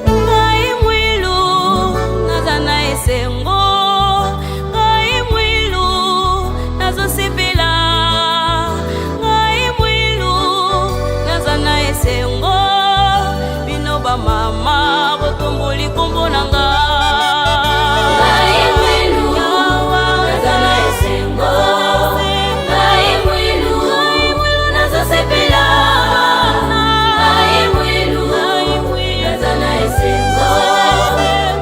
Ngai mwilu naza na esengo, ngai mwilu nazosepela, ngai mwilu naza na esengo, bino bamama botomboli kombo na nga. Ngai mwilu naza na esengo, ngai mwilu nazosepela, ngai mwilu naza na esengo,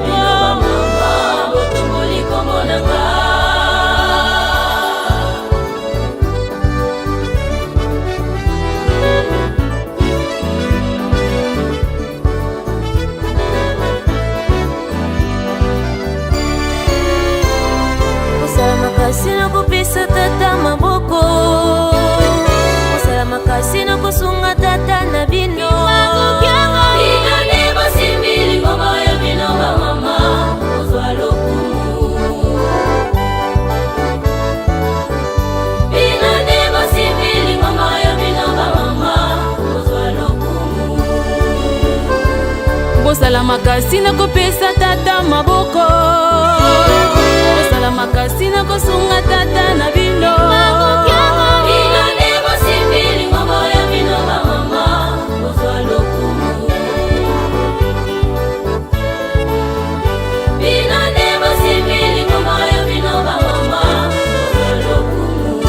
bino bamama botomboli kombo na nga. Kosala makasi na kopesa tata maboko, kosala makasi na kosunga tata na bino. Bino nde bosimbi lingomba ya bino bamama, kozwa lokumu. Bino nde bosimbi lingomba ya bino bamama, kozwa lokumu. Bosala makasi na kopesa tata maboko, bosala makasi na kosunga tata na bino. Bino nde bosimbi lingomba ya bino bamama, kozwa lokumu. Bino nde bosimbi lingomba ya bino bamama, kozwa lokumu.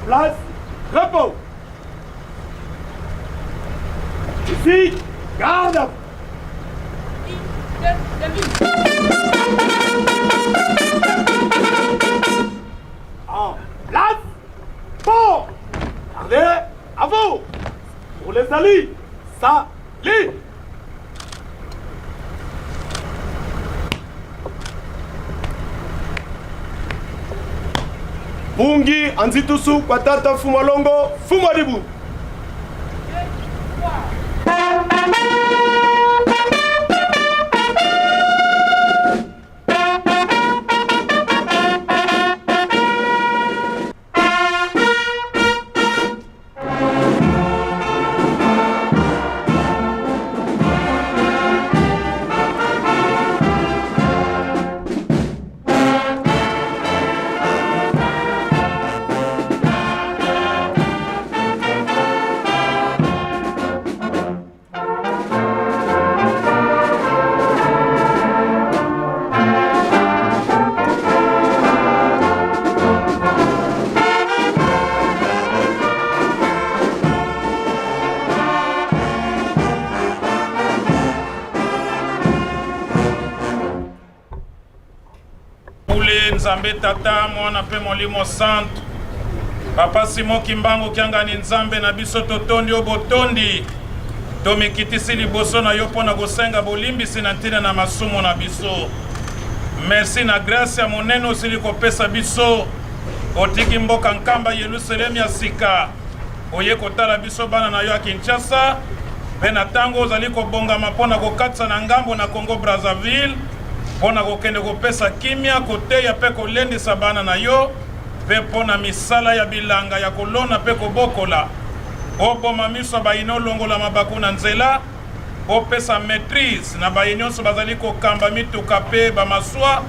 place, repos. Ici, garde. En place, bon. Gardez à vous. Pour les alliés, salut. Bungi anzitusu kwa tata mfumu alongo mfumu adibu. Bule Nzambe Tata, Mwana mpe Molimo Santu. Papa Simon Kimbangu Kiangani, Nzambe na biso, totondi yo botondi, tomikitisi liboso na yo mpo na kosenga bolimbisi na ntina na masumu na biso. Merci na grâce ya monene osili kopesa biso. Otiki mboka Nkamba, Yelusalemi ya sika, oye kotala biso bana na yo ya Kinshasa, mpe na ntango ozali kobongama mpo na kokatisa na ngambo na Congo Brazzaville mpo na kokende kopesa kimia, koteya mpe kolendisa bana na yo, mpe mpo na misala ya bilanga ya kolona mpe kobokola. Oboma miso ya bayini, olongola mabaku na nzela, opesa maitrise na baye nyonso bazali kokamba mituka mpe bamaswa.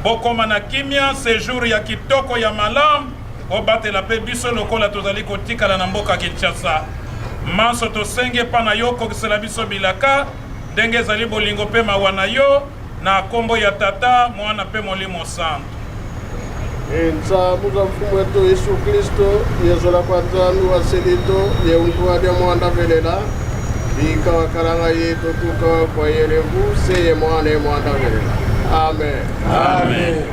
Bokoma na kimia, sejour ya kitoko ya malamu, obatela mpe biso lokola tozali kotikala na mboka Kinshasa. Manso tosengi epa na yo, okokisela biso bilaka ndenge ezali bolingo mpe mawa na yo, na kombo ya Tata, Mwana mpe Molimo Santu. Ensa muza mfumu wetu Yesu Kristo yezola kwa Nzambi wa selito ye untu adia mwanda velela bika wakalanga yetu tuka kwa yelevu seye mwana ye mwanda velela. Amen. Amen.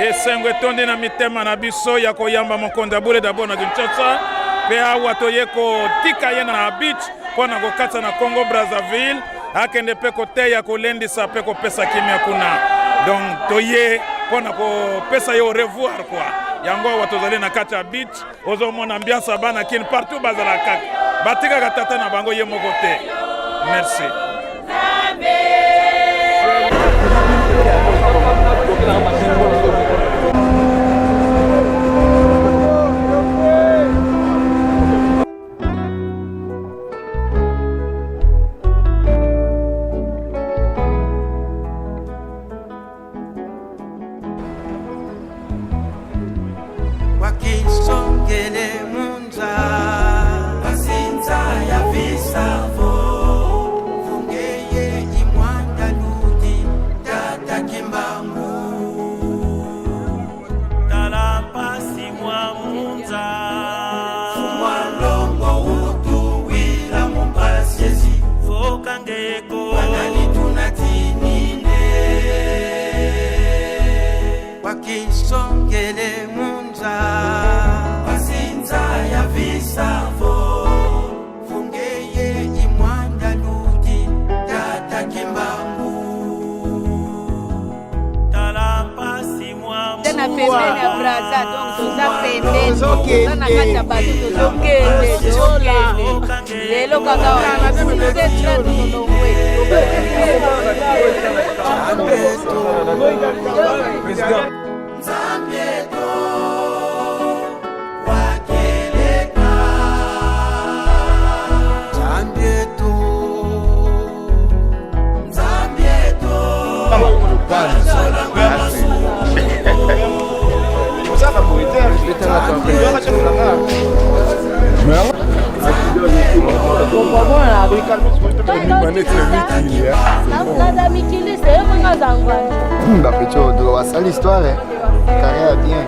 Esengo etondi na mitema na biso ya koyamba mokonzi ya bule dabord na Kinshasa, mpe awa toye kotika ye na beach mpo na kokatisa na Congo Brazzaville, akende mpe koteya, kolendisa mpe kopesa kimia kuna. Donc toye mpo na kopesa ye au revoir quoi. Yango awa tozali na kati ya beach, ozomona ambiance ya bana Kin partout, bazala kaka batikaka tata na bango ye moko te. Merci. Wakisongele munza basinza ya visavo fungeye imwanda ludi tata Kimbangu tala mpasi mwa munza fumwa longo utu wila mumpasiezi fokangeko wanani tunatinine wakisongele munza basinza ya visavo fungeye imwanda ludi tata Kimbangu tala mpasi mwa Toza na pembeni ya Braza, donc toza pembeni, toza na kati ya bato, tozokende tozokende lelo kaka 6h30 tolongwe. Nzambieto wakeleka Nzambieto Nzambieto Naza mikiliste yo moko aza ngwani. Bapeti oyo basali histoire carrière bien.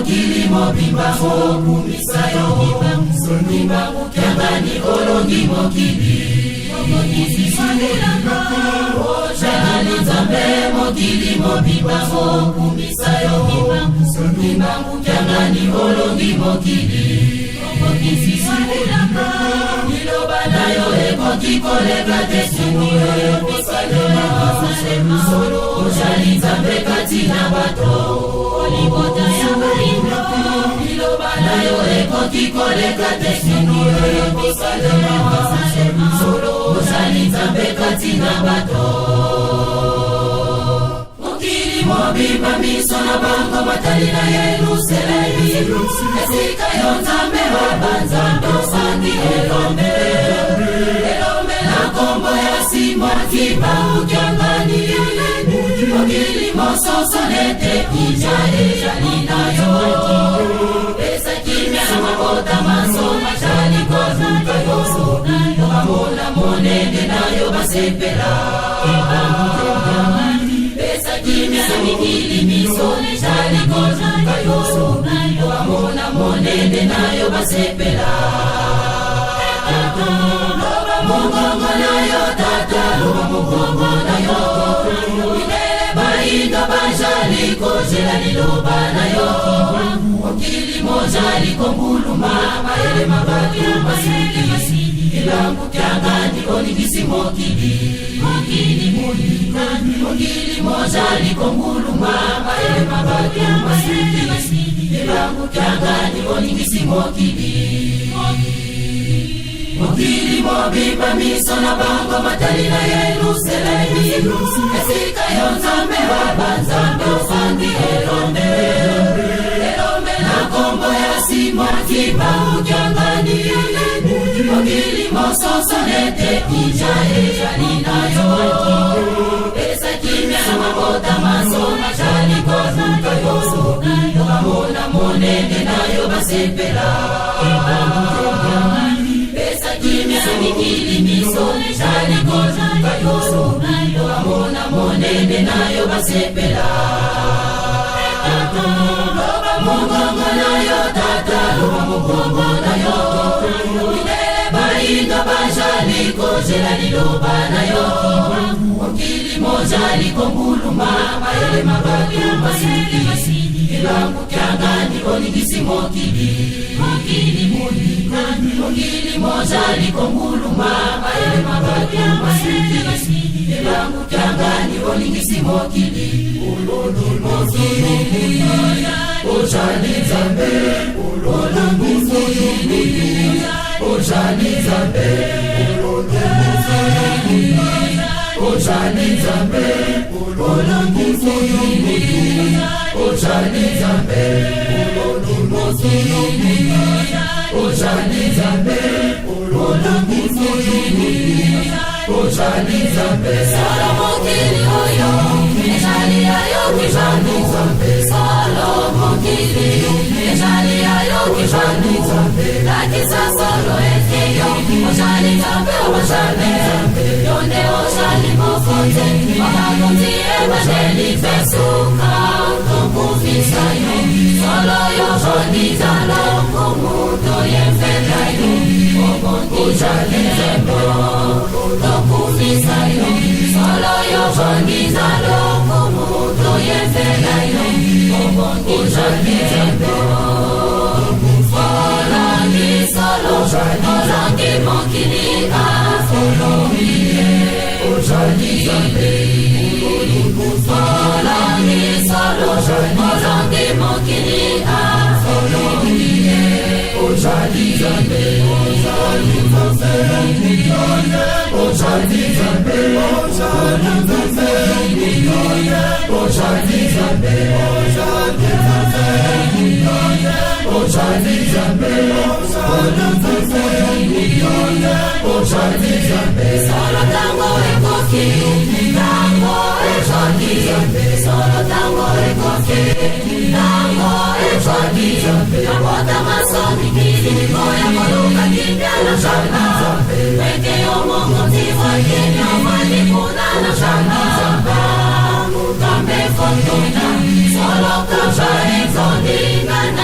mokili mobimba kokumisa yo. Kimbangu Kiangani olongi mokili. Ozali Nzambe, mokili mobimba kokumisa yo. Kimbangu Kiangani olongi mokili. Liloba na yo ekoki koleka te, soki ekosalema. Ozali Nzambe kati na bato. Liloba na yo ekoki koleka te, soki ekosalema. Ozali Nzambe kati na bato. Mokili mobimba miso na bango matali na Yelusalemi, esika yo Nzambe wa banzambe osandi elombe, elombe na nkombo ya Simon Kimbangu Kiangani. Mokili mososolo ete ija ezali na yo. Pesa kimia na mabota manso majali koluka yo, bamona monene na yo basepela. Pesa kimia na mikili miso ezali koluka yo, bamona monene na yo basepela. Loba mongongo na yo, Tata, loba mongongo na yo. Mindele bayindo bajali kozela liloba na yo. Mokili mozali konguluma, mayele mabatu masili. Kimbangu Kiangani olingisi mokili. Mokili mozali konguluma, mayele mabatu masili. Kimbangu Kiangani olingisi mokili. Mokili mobimba miso na bango matali na Yelusalemi, esika yo Nzambe wa banzambe ofandi elombe, elombe na nkombo ya Simon Kimbangu Kiangani. Mokili mososolo ete ija ezali na yo. Pesa kimia na mabota manso majali koluka yo, bamona monene na yo basepela. Pesa kimia na mikili miso ezali koluka yo, bamona monene na yo basepela. Loba mongongo na yo, Tata, loba mongongo na yo. Mindele bayindo bajali kozela liloba na yo. Mokili mozali konguluma, mayele mabatu masili. Kimbangu Kiangani olingisi mokili. Mokili mozali konguluma, mayele mabatu masili. Kimbangu Kiangani olingisi mokili. Mokili ozali Nzambe, mokili ozali Nzambe, mokili ozali Nzambe, mokili ozali Nzambe, mokili ozali Nzambe, mokili ozali Nzambe. Solo mokili oyo ezali ya yo, Kimbangu. Solo mokili ezali ya yo, Kimbangu. Lakisa solo ete yo ozali Nzambe wa Nzambe, yo nde ozali mokonzi wa bakonzi, ebandeli mpe suka. Tokufisa yo solo, yo ozali lokumu, toyembela yo, ozali Nzambe. Tokufisa yo solo, yo ozali lokumu, toyembela yo, ozali Nzambe. Olongi solo, olongi mokili, olongi, Ozali Nzambe. Olongi solo, olongi mokili, olongi, Ozali Nzambe, ozali Nzambe, ozali Nzambe, ozali Nzambe, ozali Nzambe, ozali Nzambe, ozali Nzambe, ozali Nzambe. Solo tango ekoki, tango ekoki, solo tango ekoki, tango ekoki. Mabota manso mikili koya koluka kimia na Nzambe, ete yo mokonzi wa kimia ofandi kuna na Nzambe. Kambe fortuna solo kamba ezondingana.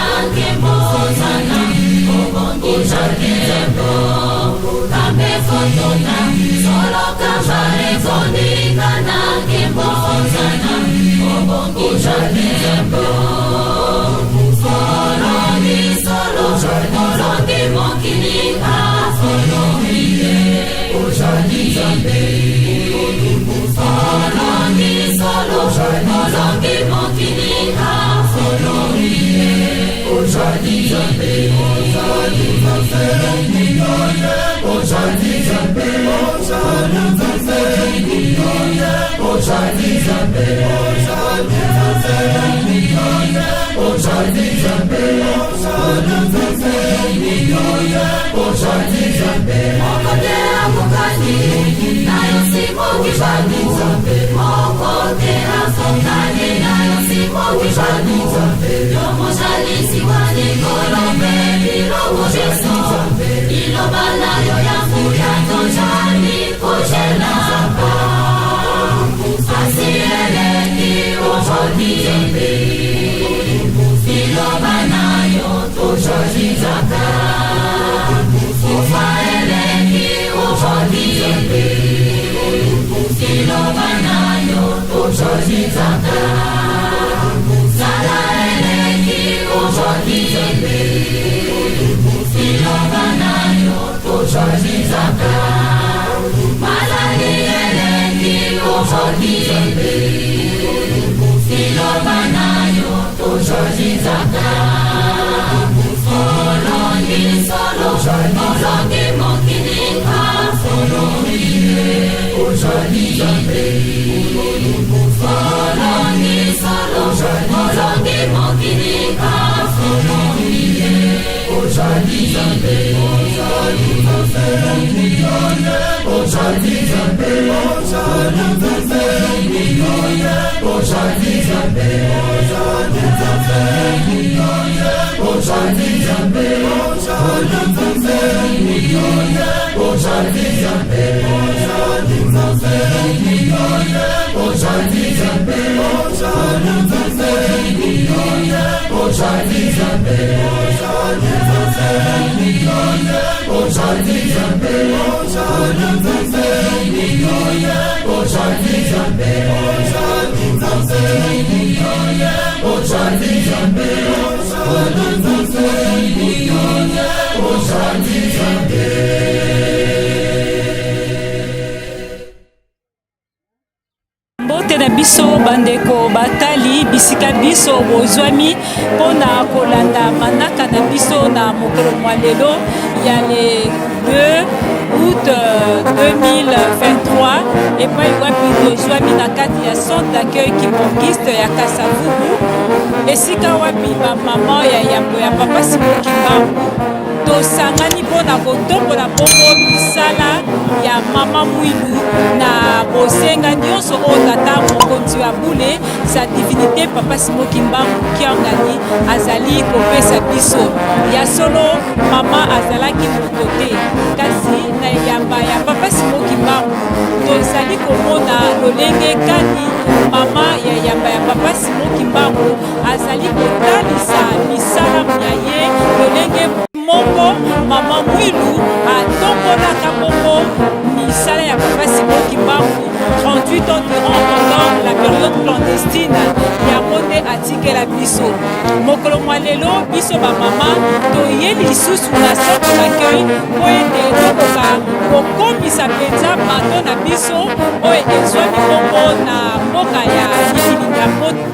Liloba na yo ya nguya tozali kozela pasi eleki ozali liloba na yo tozali nzaka kufa eleki ozali liloba na yo tozali nzaka zala eleki ozali liloba na yo tozali nzaka malali eleki ozali liloba na yo tozali nzaka olongi solo olongi mokili olongi solo olongi mokili Mbote na biso bandeko batali bisika biso bozwami mpo na kolanda manaka na biso na mokolo mwa lelo ya le 2 août 2023 epai wapi tozwami na kati ya centre d'accueil kimbanguiste ya Kasavubu esika wapi bamama ya yambo ya papa Simon Kimbangu tosangani mpo na kotombola bongo misala ya mama Mwilu na bosenga nyonso oyo tata mokonzi ya bule sa divinité papa Simon Kimbangu Kiangani azali kopesa biso. Ya solo mama azalaki moto te, kasi na eyamba ya papa Simon Kimbangu tozali komona lolenge kani mama ya eyamba ya papa Simon Kimbangu azali kotalisa misala mya ye lolenge moko mama Mwilu atombolaka bongo misala ya papa Simon Kimbangu 38 ans durant pendant la période clandestine yango nde atikela biso mokolo mwa lelo biso bamama toye lisusu na centre d'accueil mpo ete tokoka kokomisa mpenza bato na biso oyo ezwami bongo na mboka ya mikili ya poto.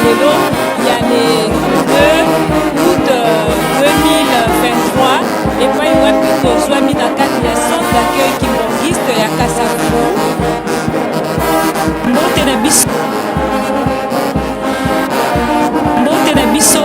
lelo ya le 2 août 2023 epai wapi tozwami na kati ya centre d'accueil kimbanguiste ya Kasavubu. Mbote na biso, mbote na biso.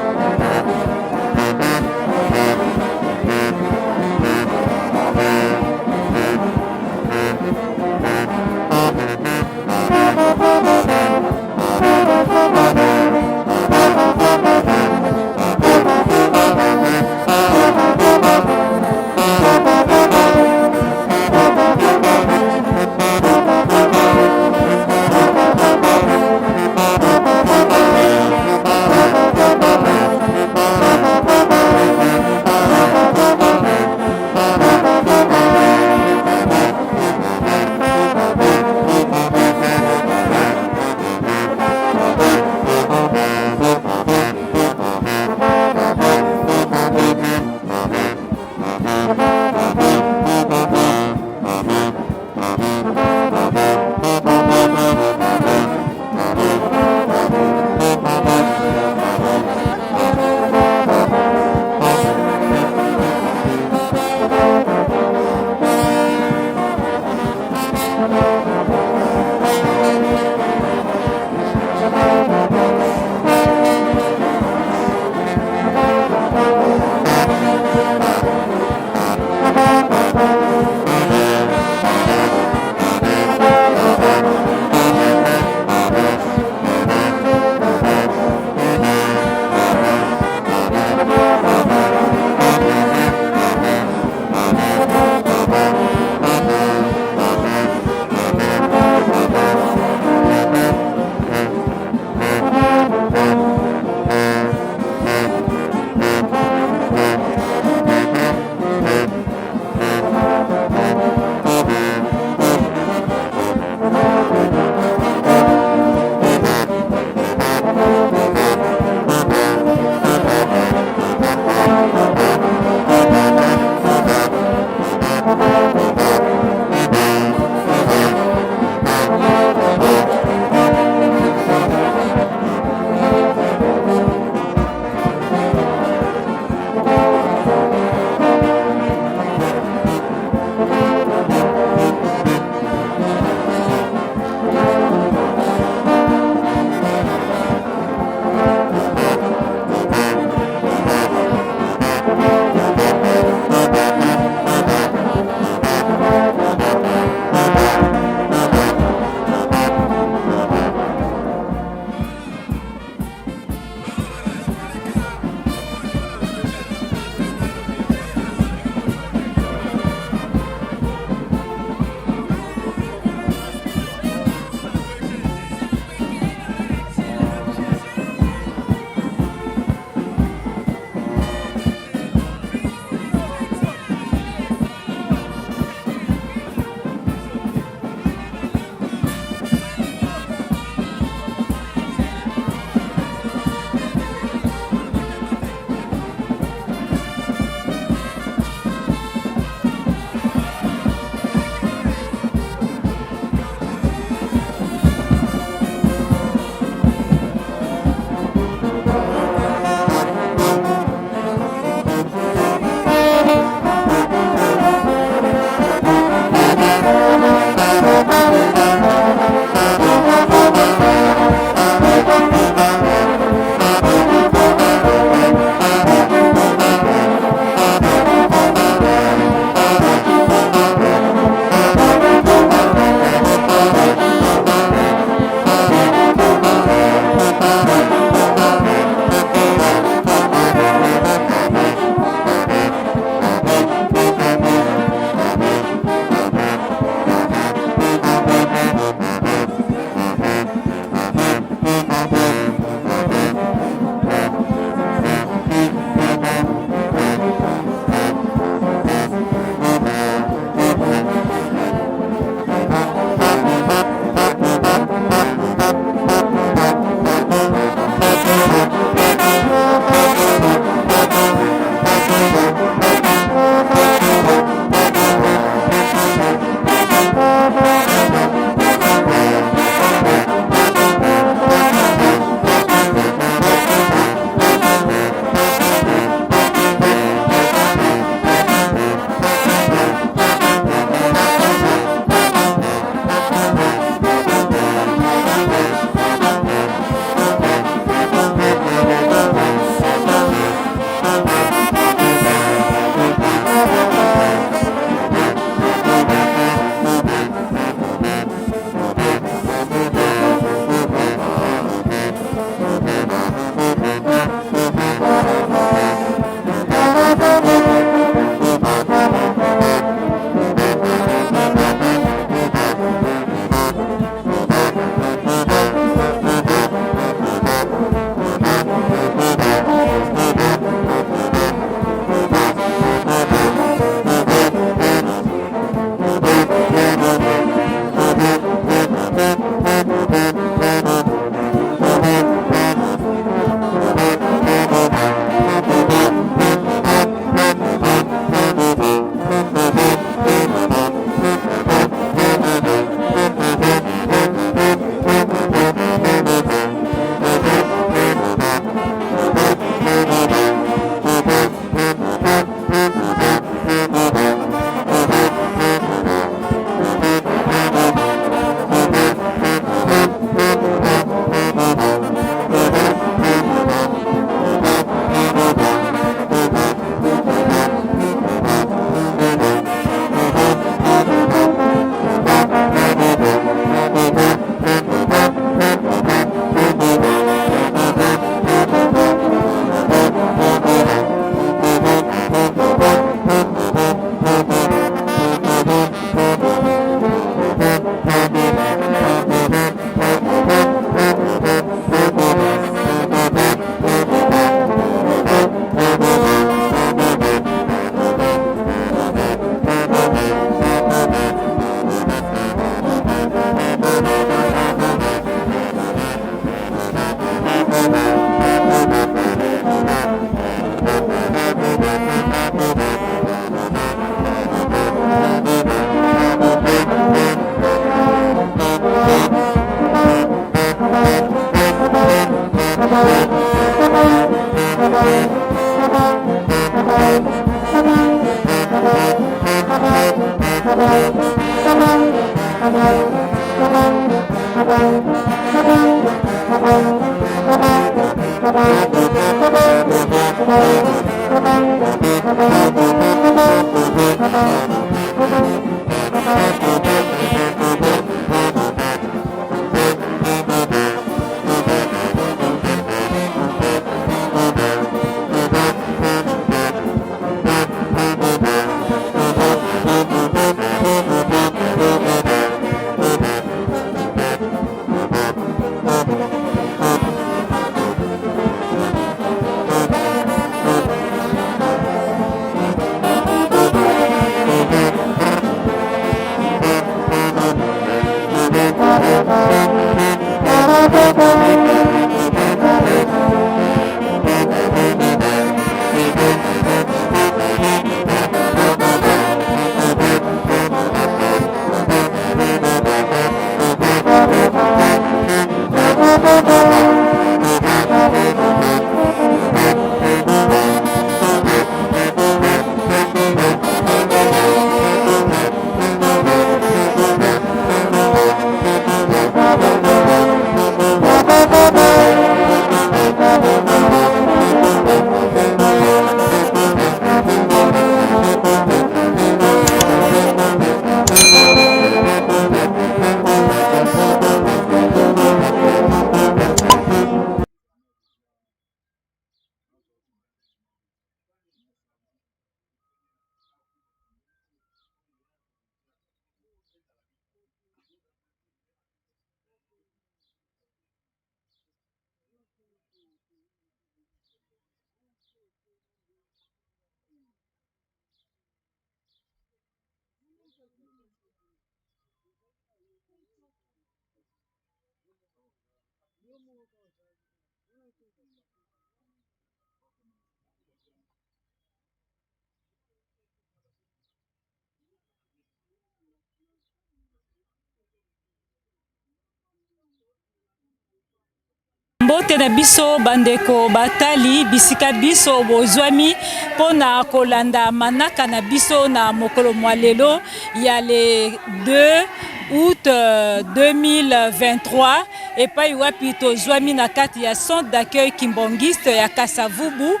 Mbote na biso bandeko batali bisika biso bozwami mpo na kolanda manaka na biso na mokolo mwa lelo ya le 2 août 2023 epai wapi tozwami na kati ya centre d'accueil kimbonguiste ya Kasavubu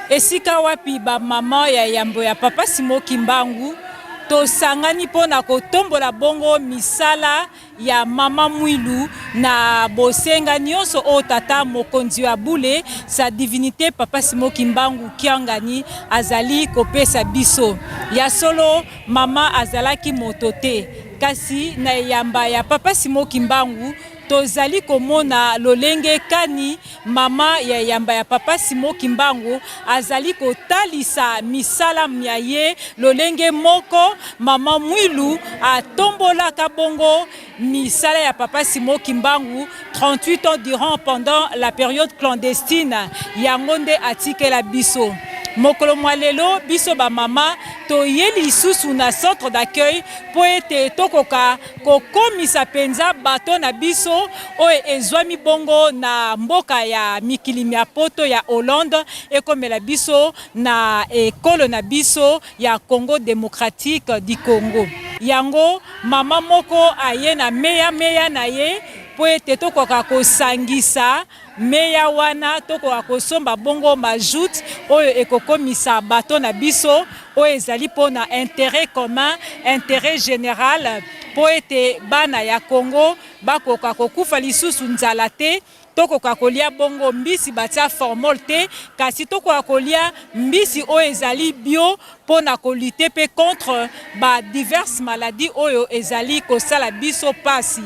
esika wapi bamama ya yambo ya Papa Simon Kimbangu tosangani mpo na kotombola bongo misala ya Mama Mwilu na bosenga nyonso oyo tata mokonzi ya bule sa divinite Papa Simon Kimbangu Kiangani azali kopesa biso. Ya solo mama azalaki moto te, kasi na eyamba ya Papa Simon Kimbangu tozali komona lolenge kani mama ya eyamba ya Papa Simon Kimbangu azali kotalisa misala mya ye lolenge moko mama Mwilu atombolaka bongo misala ya Papa Simon Kimbangu 38 ans durant pendant la periode clandestine yango nde atikela biso. Mokolo mwa lelo biso ba mama toye lisusu na centre d'accueil mpo ete tokoka kokomisa mpenza bato na biso oyo ezwami bongo na mboka ya mikili mya poto ya Hollande ekomela biso na ekolo na biso ya Congo democratique du Congo. Yango mama moko aye na meya meya na ye mpo ete tokoka kosangisa meya wana, tokoka kosomba bongo majoute oyo ekokomisa bato na biso oyo ezali mpo na interet commun, interet general mpo ete bana ya Congo bakoka kokufa lisusu nzala te. Tokoka kolia bongo mbisi batia formol te, kasi tokoka kolia mbisi oyo ezali bio mpo na ko lutter mpe contre ba diverses maladies oyo ezali kosala biso pasi.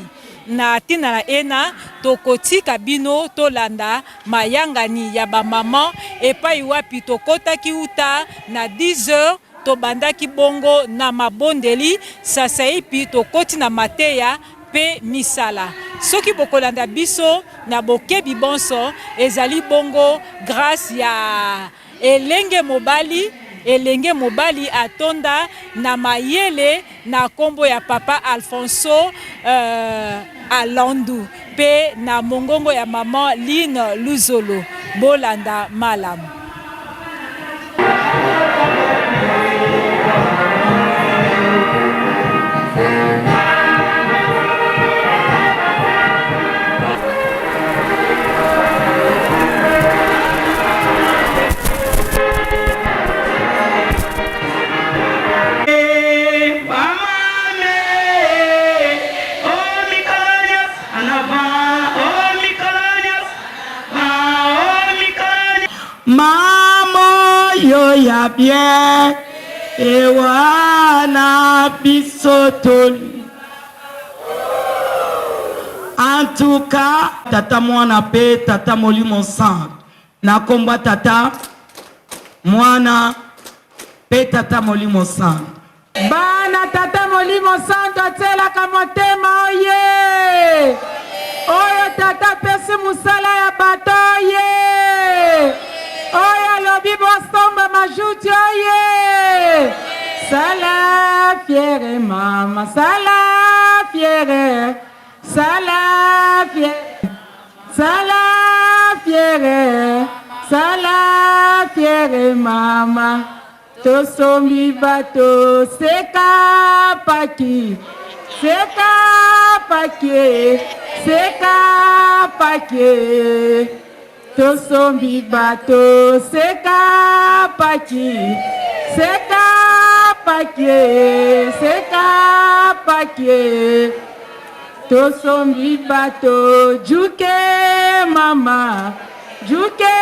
Na tina na ena, tokotika bino tolanda mayangani ya ba mamans epai wapi tokotaki uta na 10 heures, tobandaki bongo na mabondeli, sasaipi tokoti na mateya mpe misala. Soki bokolanda biso na bokebi bonso, ezali bongo grace ya elenge mobali, elenge mobali atonda na mayele na kombo ya papa Alfonso euh, Alandu mpe na mongongo ya maman Line Luzolo. Bolanda malamu. Mama oyo ya bien ewana biso toli en tout cas tata mwana pe tata molimo santu na kombo ya tata mwana pe tata molimo santu. Bana tata molimo santu atielaka motema oye oyo tata apesi mosala ya bato oye oyo alobi bosomba majuti oye sala fiere mama sala fiere sala fiere sala fiere sala fiere mama Tosombi bato seka paki seka paki seka paki tosombi bato seka paki seka paki seka paki tosombi bato juke mama Juke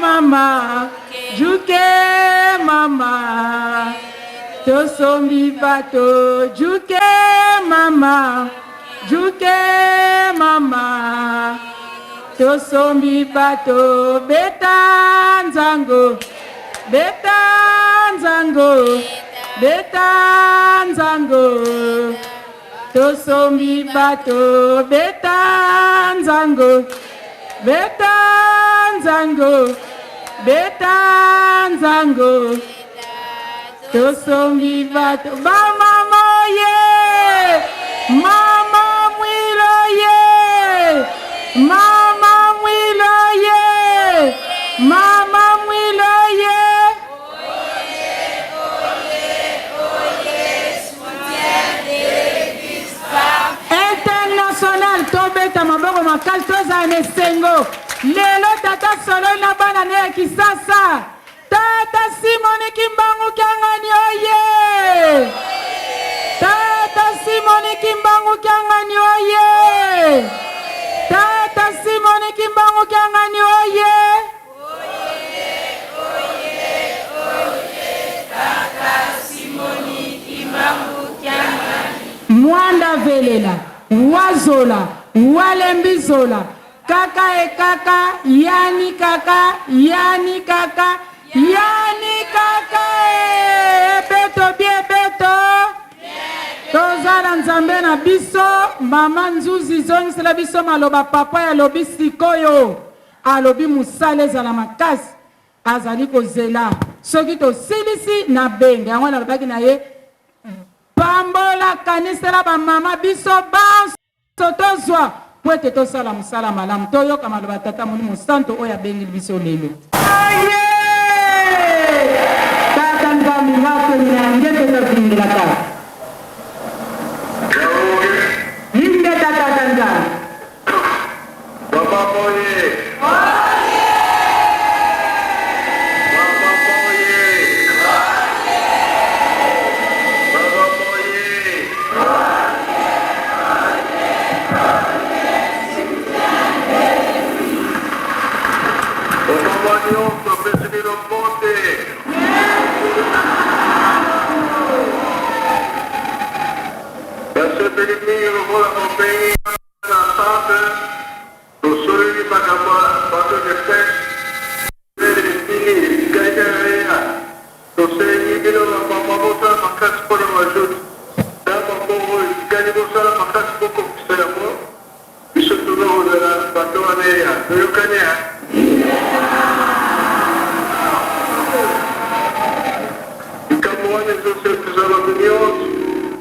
mama, juke mama, tosombi bato, juke mama, juke mama, tosombi bato, beta nzango, beta nzango, beta nzango, tosombi bato, beta nzango. Beta nzango, beta nzango, tosombi bato ba mama ye, mama mwilo ye, mama mwilo ye, mama mwilo ye. International tobeta maboko makasi tozala na esengo lelo tata sololi na bana ne ya kisasa tata simoni kimbangu kiangani oye tata simoni kimbangu kiangani oye tata simoni kimbangu kiangani oye Mwanda velela, wazola, walembi zola, kaka e kaka, yani kaka, yani kaka, yani kaka e beto bie beto. Toza na Nzambe na biso, mama Nzuzi zongisela biso maloba papa ya lobi sikoyo. Alobi musala ezala makasi azali kozela soki tosilisi na benga yango nalobaki na ye pambola kanisela ba mama biso banso tozwa po ete tosala mosala malamu toyoka maloba tata molimo santo oyo abengeli biso lelo. Aye! Tata Nzambi ngakweni na nge totavingelaka. Ingeta Tata Nzambi. Baba boye. Baba boye. Baba boye. Nasepeli mingi lokola bobengi nga na centre, tosololi makambo ya bateau de pêche, heure esili etikali kaka eya. Tosengi bino ba mama bosala makasi mpo na majoute na ba mbongo oyo etikali bosala makasi bokokisa yango, biso toza kozela bateau wana eya. Toyokani hein? Likambo wana ezo sepelisa bato nionso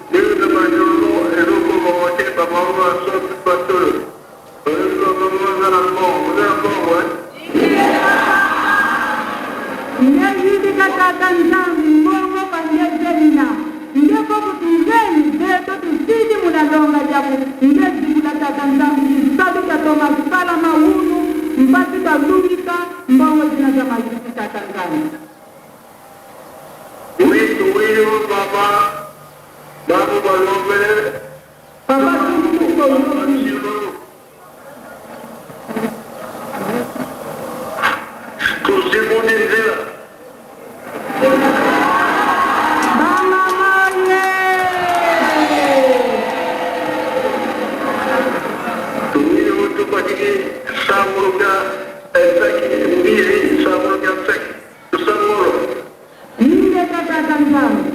ndenge na ba journaux ezo komama ke ba mama basombi bateau oyo. Oyebi ba mama baza na mbongo, boza na mbongo hein? Nge yidika Tata Nzambi mbongo pa nge zelina, nge koku tungeni beto tusidi muna longa diabu nge zibula Tata Nzambi tshisalu tshia toma sala maunu mpasi balungika mbongo dina dia mayuki Tata Nzambi. Oui tuwili bo mama babu balombele. Papa tuku toyoki. Tozibudi nzila. Ba mama ye. Tuwili bo tupakiki sanguluka nsaki mbizi sanguluka nsaki tusangolo. Ingeta Tata Nzambi.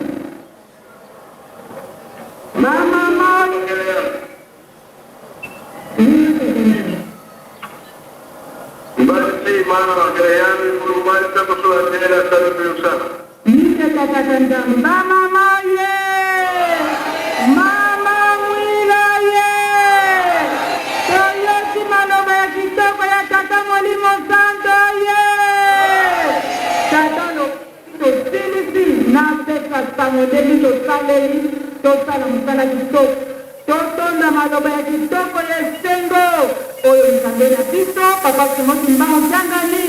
Ba mama ye. Mbasi mana magreyami mulumani takusula ndela salupiusana. Ingeta Tata Nzambi. Ba mama ye. Mama Mwila ye. Toyoki maloba ya kitoko ya Tata Molimo Santo ye. Tata alobi tosilisi napesa sango ndenge tosaleli tosala mosala kitoko. Totonda maloba ya kitoko ya esengo oyo Nzambe na biso Papa Simon Kimbangu Kiangani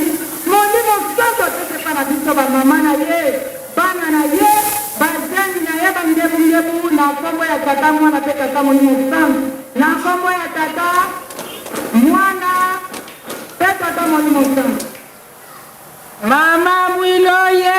Molimo Santu apesi epai na biso ba mama na ye, bana na ye, bazengi na ye, bangebungebu na kombo ya Tata Mwana pe Tata Molimo Santu, na kombo ya Tata Mwana pe Tata Molimo Santu. Mama Mwiloye!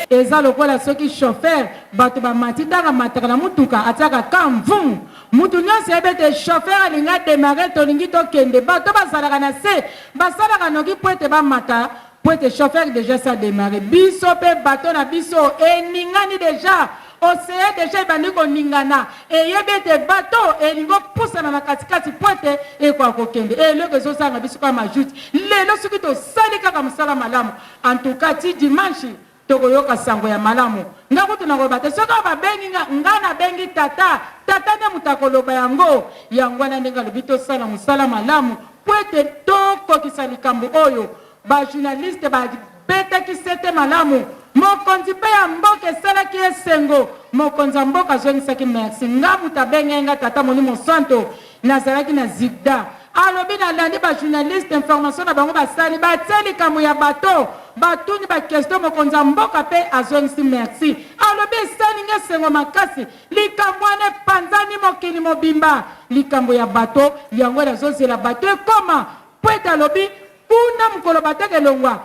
Eza lokola soki chauffeur bato bamati ntango amataka na motuka atiaka ka mvum mutu nyonso ayebi ete chauffeur alingi ademare tolingi tokende bato bazalaka na se basalaka noki mpo ete bamata mpo ete chauffeur deja si ademare biso mpe bato na biso eningani deja Ocean dejà ebandi koningana, eyebi ete bateau elingi opusana na katikati mpo ete ekoka kokende. Eloko ezozanga biso kaka majuti. Lelo soki tosali kaka mosala malamu, en tout cas ti dimanche tokoyoka sango ya malamu. Nga kutu nakoloba te, soki kaka babengi nga, nga nabengi tata, tata nde moto akoloba yango. Yango wana ndenge alobi tosala mosala malamu mpo ete tokokisa likambo oyo. Ba journalistes ba betaki sete malamu. Mokonzi pe ya mboka esalaki ye esengo. Mokonzi ya mboka azongisaki merci. Nga moto abengaki nga Tata Molimo Santo, nazalaki na Zigda. Alobi nalandi ba journalistes information na bango basali, batie likambo ya bateau, batuni ba questions, mokonzi ya mboka pe azongisi merci. Alobi esali nga esengo makasi. Likambo wana epanzani mokili mobimba. Likambo ya bateau yango nazozela bateau ekoma po ete alobi Kuna mokolo bateke elongwa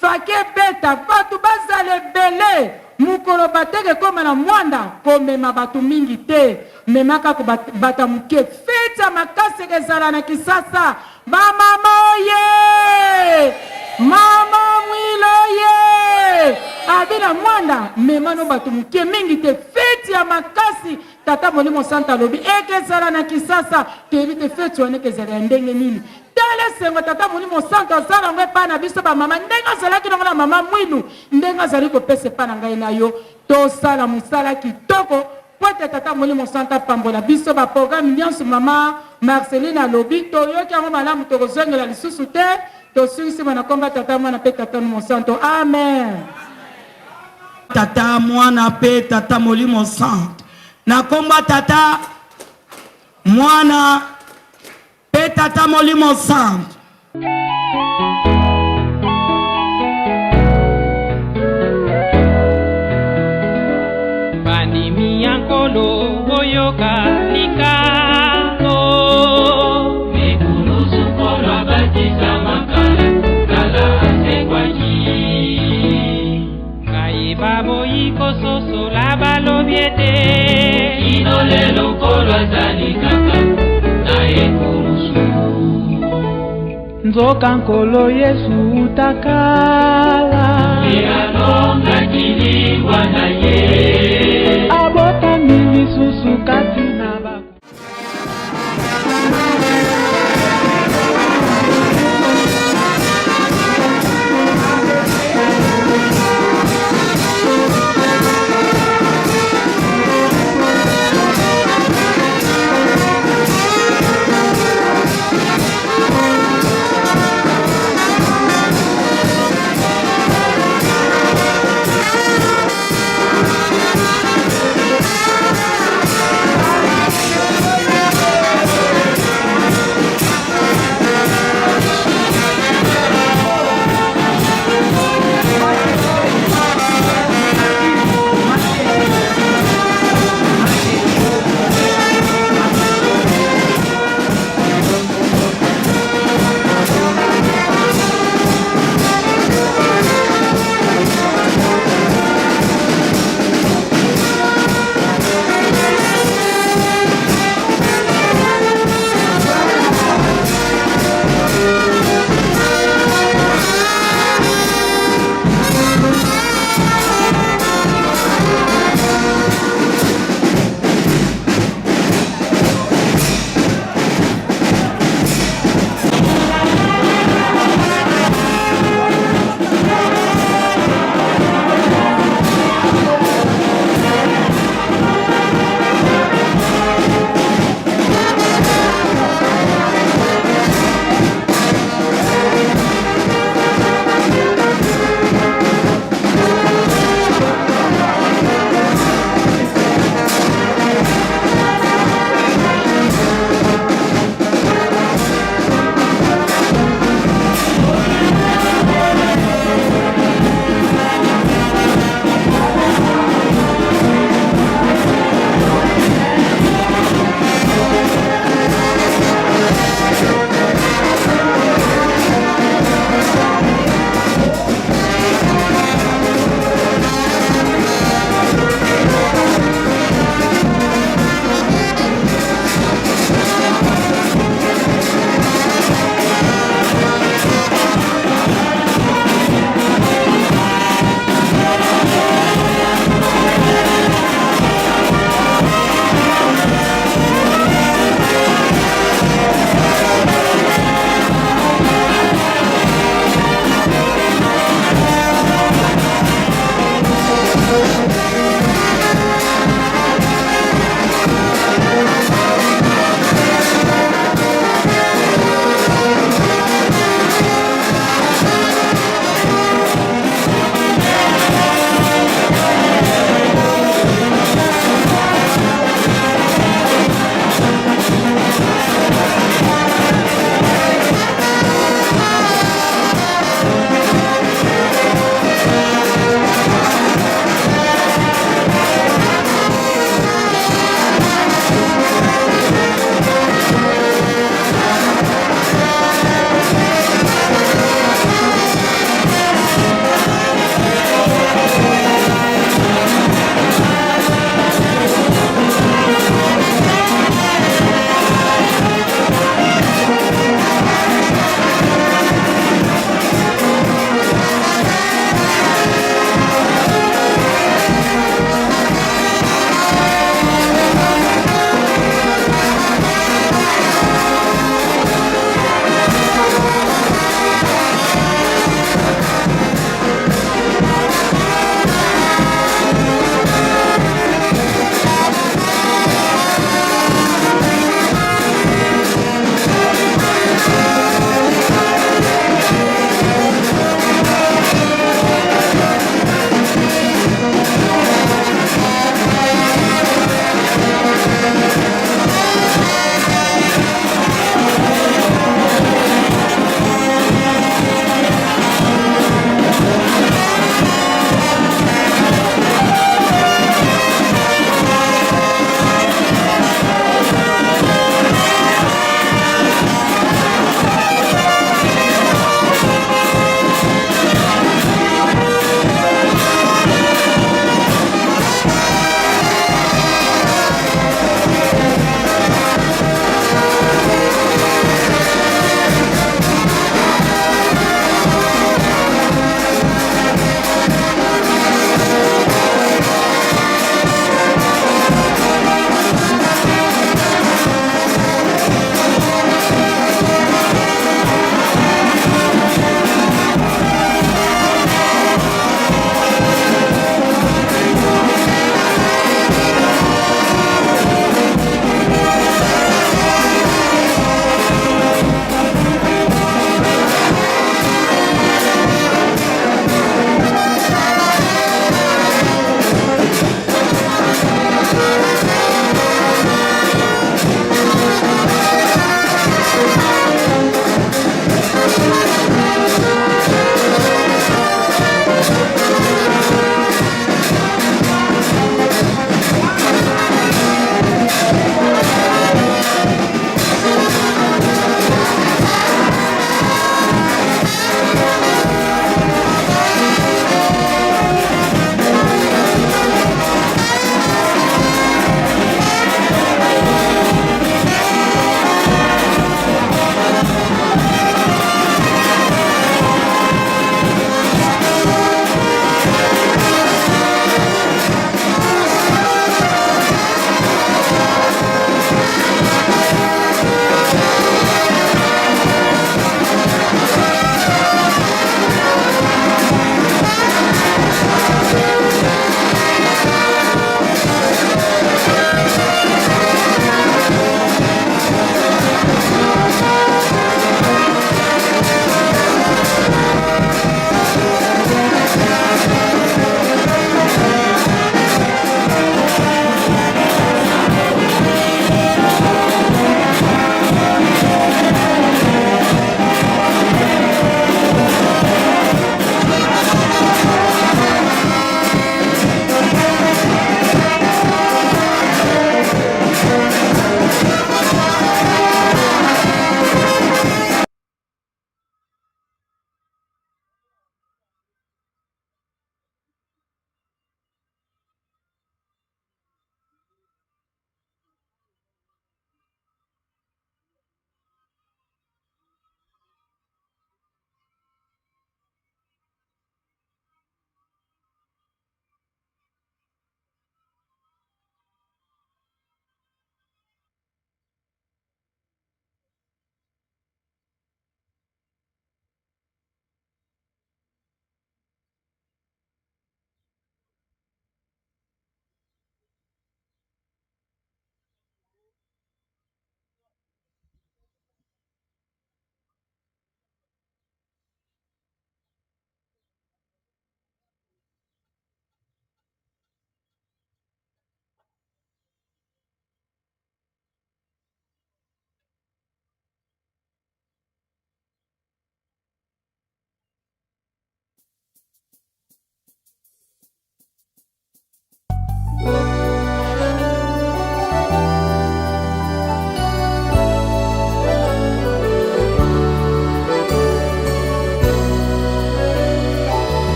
faki ebeta batu bazala ebele mokolo bateke ekoma na muanda komema batu mingi te mema kaka bata muke feti ya makasi ekezala na kisasa ba mama oye mama mwilo oye abi na muanda mema no batu muke mingi te feti ya makasi tata molimo santa alobi ekezala na kisasa toyebi te feti wana ekezala ya ndenge nini Tala esengo Tata Molimo Santu aza nango epai na biso ba mama, ndenge azalaki nango na mama Mwilu, ndenge azali kopesa epai na ngai na yo. Tosala mosala kitoko mpo ete Tata Molimo Santu apambola biso. Ba programme nionso mama Marceline alobi, toyoki yango malamu, tokozongela lisusu te. Tosukisi na kombo ya Tata, Mwana mpe Tata Molimo Santu. Amen. Tata, Mwana mpe Tata Molimo Santu. Na kombo ya Tata, Mwana Pe Tata Molimo Santu. Bandimi ya Nkolo boyoka likambo. Ekulusu Nkolo abatisamaka kala asekwaki. Ngai baboyi. Kososola balobi ete kino lelo Nkolo azali kaka na ekulusu. Nzoka Nkolo Yesu utakala ye alongaki liwa na ye, abotami lisusu kati na ba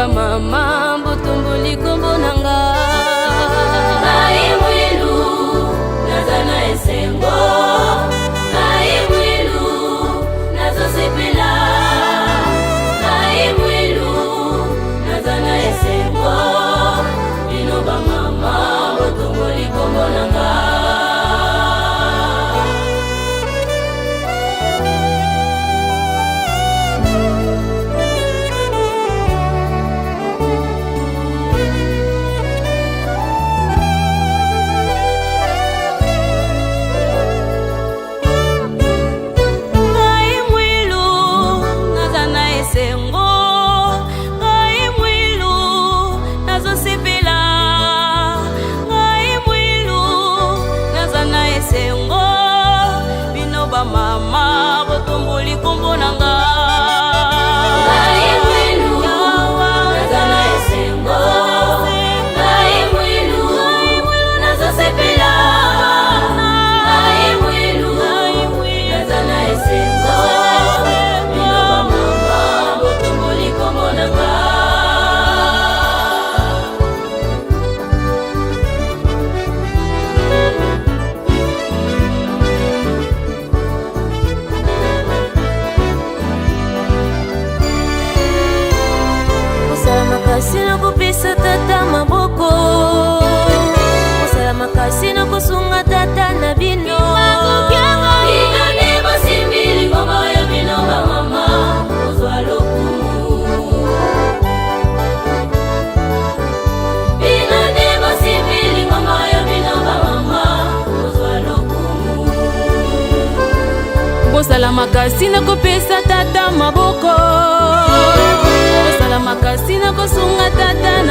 bamama botomboli kombo na nga. Ngai mwilu naza na esengo, ngai mwilu nazosepela, ngai mwilu naza na esengo, bino bamama botomboli kombo na nga. Ngai mwilu naza na esengo, ngai mwilu nazosepela, ngai mwilu naza na esengo, bino bamama botomboli kombo na nga. Ngai mwilu naza na esengo, ngai mwilu nazosepela, ngai mwilu naza na esengo, bino bamama botomboli kombo na nga. Kosala makasi na kopesa tata maboko, kosala makasi na kosunga tata na bino. Bino nde bosimbi lingomba ya bino bamama, kozwa lokumu. Bino nde bosimbi lingomba ya bino bamama, kozwa lokumu. Bosala makasi na kopesa tata maboko, kosala makasi na kosunga tata.